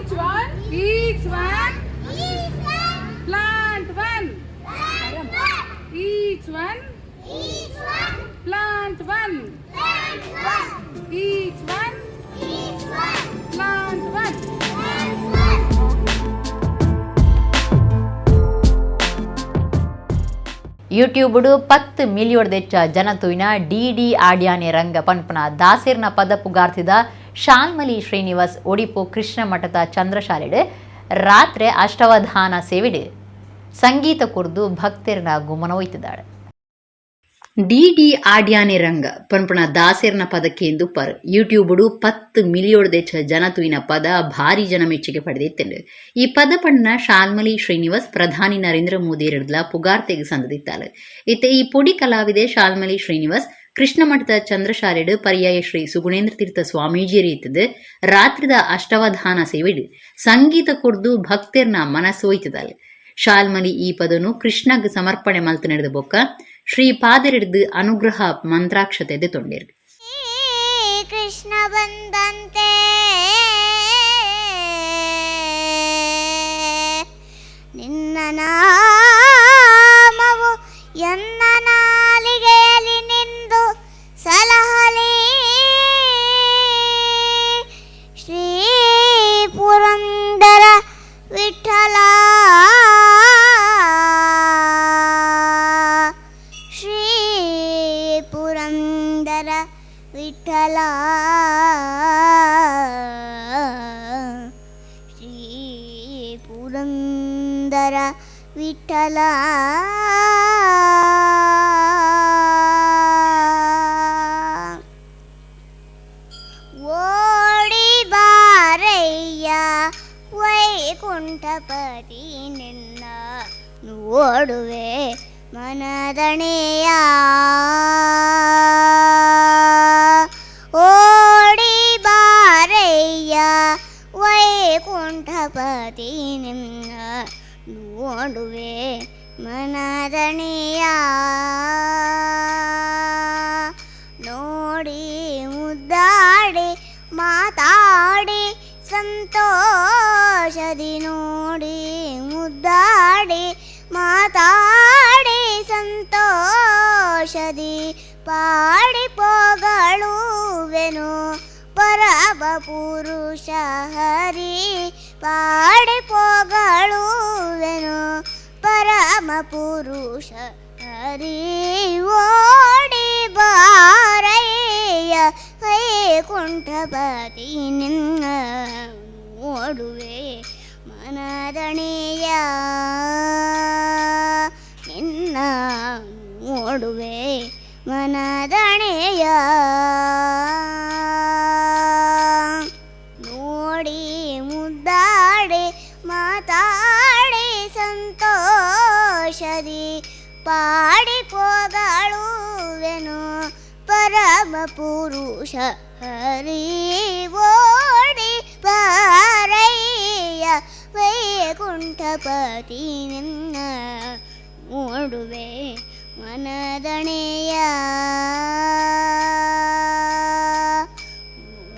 Each one, each one, plant one. Each one, plant one. Each one, plant one. YouTube 10 million ದೆಚ್ಚ ಜನ ತುಯ್ನ DD ಆಡ್ಯಾನೆ ರಂಗ ಪನ್ಪನ ದಾಸೇರ್ನ ಪದ ಪುಗಾರ್ತಿದ ಶಾಲ್ಮಲಿ ಶ್ರೀನಿವಾಸ್ ಒಡಿಪು ಕೃಷ್ಣ ಮಠದ ಚಂದ್ರಶಾಲೆಡ್ ರಾತ್ರೆ ಅಷ್ಟವಧಾನ ಸೇವಿಡ್ ಸಂಗೀತ ಕುರ್ದು ಭಕ್ತರ್ನ ಗುಮನ ಒಯ್ತಿದ್ದಾಳೆ. ಡಿಡಿ ಆಡ್ಯಾನೆ ರಂಗ ಪನ್ಪನ ದಾಸೇರ್ನ ಪದಕ್ಕೆ ಎಂದು ಪರ್ ಯೂಟ್ಯೂಬ್ 10 ಮಿಲಿಯೋಡ್ ದೆಚ್ಚ ಜನ ತುಯ್ನ ಪದ ಭಾರಿ ಜನ ಮೆಚ್ಚುಗೆ ಪಡೆದಿತ್ತಂಡು. ಈ ಪದ ಪಣ್ಣ ಶಾಲ್ಮಲಿ ಶ್ರೀನಿವಾಸ್ ಪ್ರಧಾನಿ ನರೇಂದ್ರ ಮೋದಿ ಎರಡ್ಲ ಪುಗಾರ್ತೆಗೆ ಸಂದದಿತ್ತಾಳೆ. ಇತ್ತೆ ಈ ಪೊಡಿ ಕಲಾವಿದೆ ಶಾಲ್ಮಲಿ ಶ್ರೀನಿವಾಸ್ ಕೃಷ್ಣ ಮಠದ ಚಂದ್ರಶಾಲೆಡ್ ಪರ್ಯಾಯ ಶ್ರೀ ಸುಗುಣೇಂದ್ರ ತೀರ್ಥ ಸ್ವಾಮೀಜಿ ರೀತಿದ್ದು ರಾತ್ರಿದ ಅಷ್ಟವಧಾನ ಸೇವಿಡ್ ಸಂಗೀತ ಕೊಡ್ದು ಭಕ್ತರ್ನ ಮನಸ್ಸೋಯ್ತದಾಳೆ. ಶಾಲ್ಮಲಿ ಈ ಪದನು ಕೃಷ್ಣಗ್ ಸಮರ್ಪಣೆ ಮಲ್ತು ನಡೆದ ಬೊಕ್ಕ ಶ್ರೀ ಪಾದರಿಡ್ದು ಅನುಗ್ರಹ ಮಂತ್ರಾಕ್ಷತೆ ತೊಂಡೇರು. ಕೃಷ್ಣ ಬಂದಂತೆ ನಿನ್ನ ನಾಮವು ಎನ್ನ ನಾಲಿಗೆಯಲ್ಲಿ ನಿಂದು ಸಲಹಲಿ ಶ್ರೀ ಪುರಂದರ ವಿಠಲ ಶ್ರೀ ಪುರಂದರ ವಿಠಲ ಶ್ರೀ ಪುರಂದರ ವಿಠಲ. ಓಡಿ ಬಾರಯ್ಯ ವೈಕುಂಠಪತಿ ನಿನ್ನ ನೋಡುವೆ ಮನದಣೆಯ ಓಡಿ ಬಾರಯ್ಯ ವೈಕುಂಠಪತಿ ನಿನ್ನ ನೋಡುವೆ ಮನದಣೆಯ ನೋಡಿ ಮುದ್ದಾಡಿ ಮಾತಾಡಿ ಸಂತೋಷದಿ ನೋಡಿ ಮುದ್ದಾಡಿ ಮಾತಾಡಿ ಸಂತೋಷದಿ ಪಾಡಿ ಪೊಗಳುವೆನು ಪರಮ ಪುರುಷ ಹರಿ ಪಾಡಿ ಪೊಗಳುವೆನು ಪರಮ ಪುರುಷ ಹರಿ ಓಡಿ ಬಾರಯ್ಯ ವೈಕುಂಠಪತಿ ನಿನ್ನ ನೋಡುವೆ ಮನದಣೆಯ ನಿನ್ನ ನೋಡುವೆ ಮನದಣೆಯ ನೋಡಿ ಮುದ್ದಾಡಿ ಮಾತಾಡಿ ಸಂತೋಷದಿ ಪಾಡಿ ಪೊಗಳುವೆನು ಪರಮ ಪುರುಷ ಹರಿ ಓಡಿ ಬಾರಯ್ಯ ವೈಕುಂಠಪತಿ ನಿನ್ನ ನೋಡುವೆ ಮನದಣೆಯ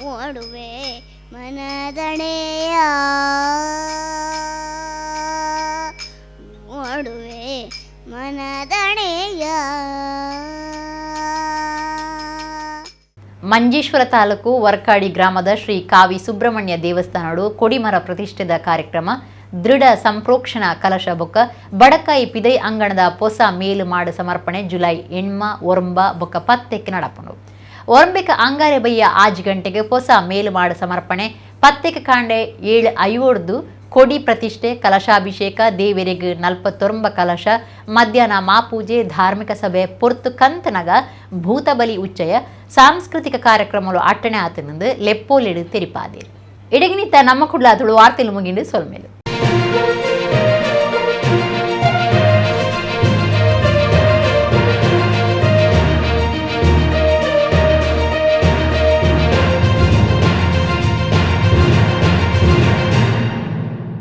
ನೋಡುವೆ ಮನದಣೆಯ ನೋಡುವೆ ಮನದಣೆಯ. ಮಂಜೇಶ್ವರ ತಾಲೂಕು ವರ್ಕಾಡಿ ಗ್ರಾಮದ ಶ್ರೀ ಕಾವಿ ಸುಬ್ರಹ್ಮಣ್ಯ ದೇವಸ್ಥಾನಡು ಕೊಡಿಮರ ಪ್ರತಿಷ್ಠೆದ ಕಾರ್ಯಕ್ರಮ ದೃಢ ಸಂಪ್ರೋಕ್ಷಣ ಕಲಶ ಬೊಕ್ಕ ಬಡಕಾಯಿ ಪಿದೈ ಅಂಗಣದ ಪೊಸ ಮೇಲು ಮಾಡು ಸಮರ್ಪಣೆ ಜುಲೈ 8, 9 ಬೊಕ್ಕ 10ಕ್ಕೆ ನಡಪನು. ಒರಂಬಿಕ ಅಂಗಾರೆ ಬಯ್ಯ 5 ಗಂಟೆಗೆ ಪೊಸ ಮೇಲು ಮಾಡು ಸಮರ್ಪಣೆ, 10ಕ್ಕೆ ಕಾಂಡೆ 7:50 ಕೊಡಿ ಪ್ರತಿಷ್ಠೆ, ಕಲಶಾಭಿಷೇಕ, ದೇವರಿಗೆ 49 ಕಲಶ, ಮಧ್ಯಾಹ್ನ ಮಾಪೂಜೆ, ಧಾರ್ಮಿಕ ಸಭೆ, ಪೊರ್ತು ಕಂತನಗ ಭೂತಬಲಿ ಉಚ್ಚಯ, ಸಾಂಸ್ಕೃತಿಕ ಕಾರ್ಯಕ್ರಮಗಳು ಅಟ್ಟಣೆ ಆತನಂದು ಲೆಪ್ಪೋಲೆಡು ತೆರಿಪಾದೆ. ಇಡಗಿನಿತ ನಮ್ಮ ಕುಡ್ಲ ತುಳು ವಾರ್ತೆಲು ಮುಗಿಂಡು ಸೊಲ್ಮೇಲು.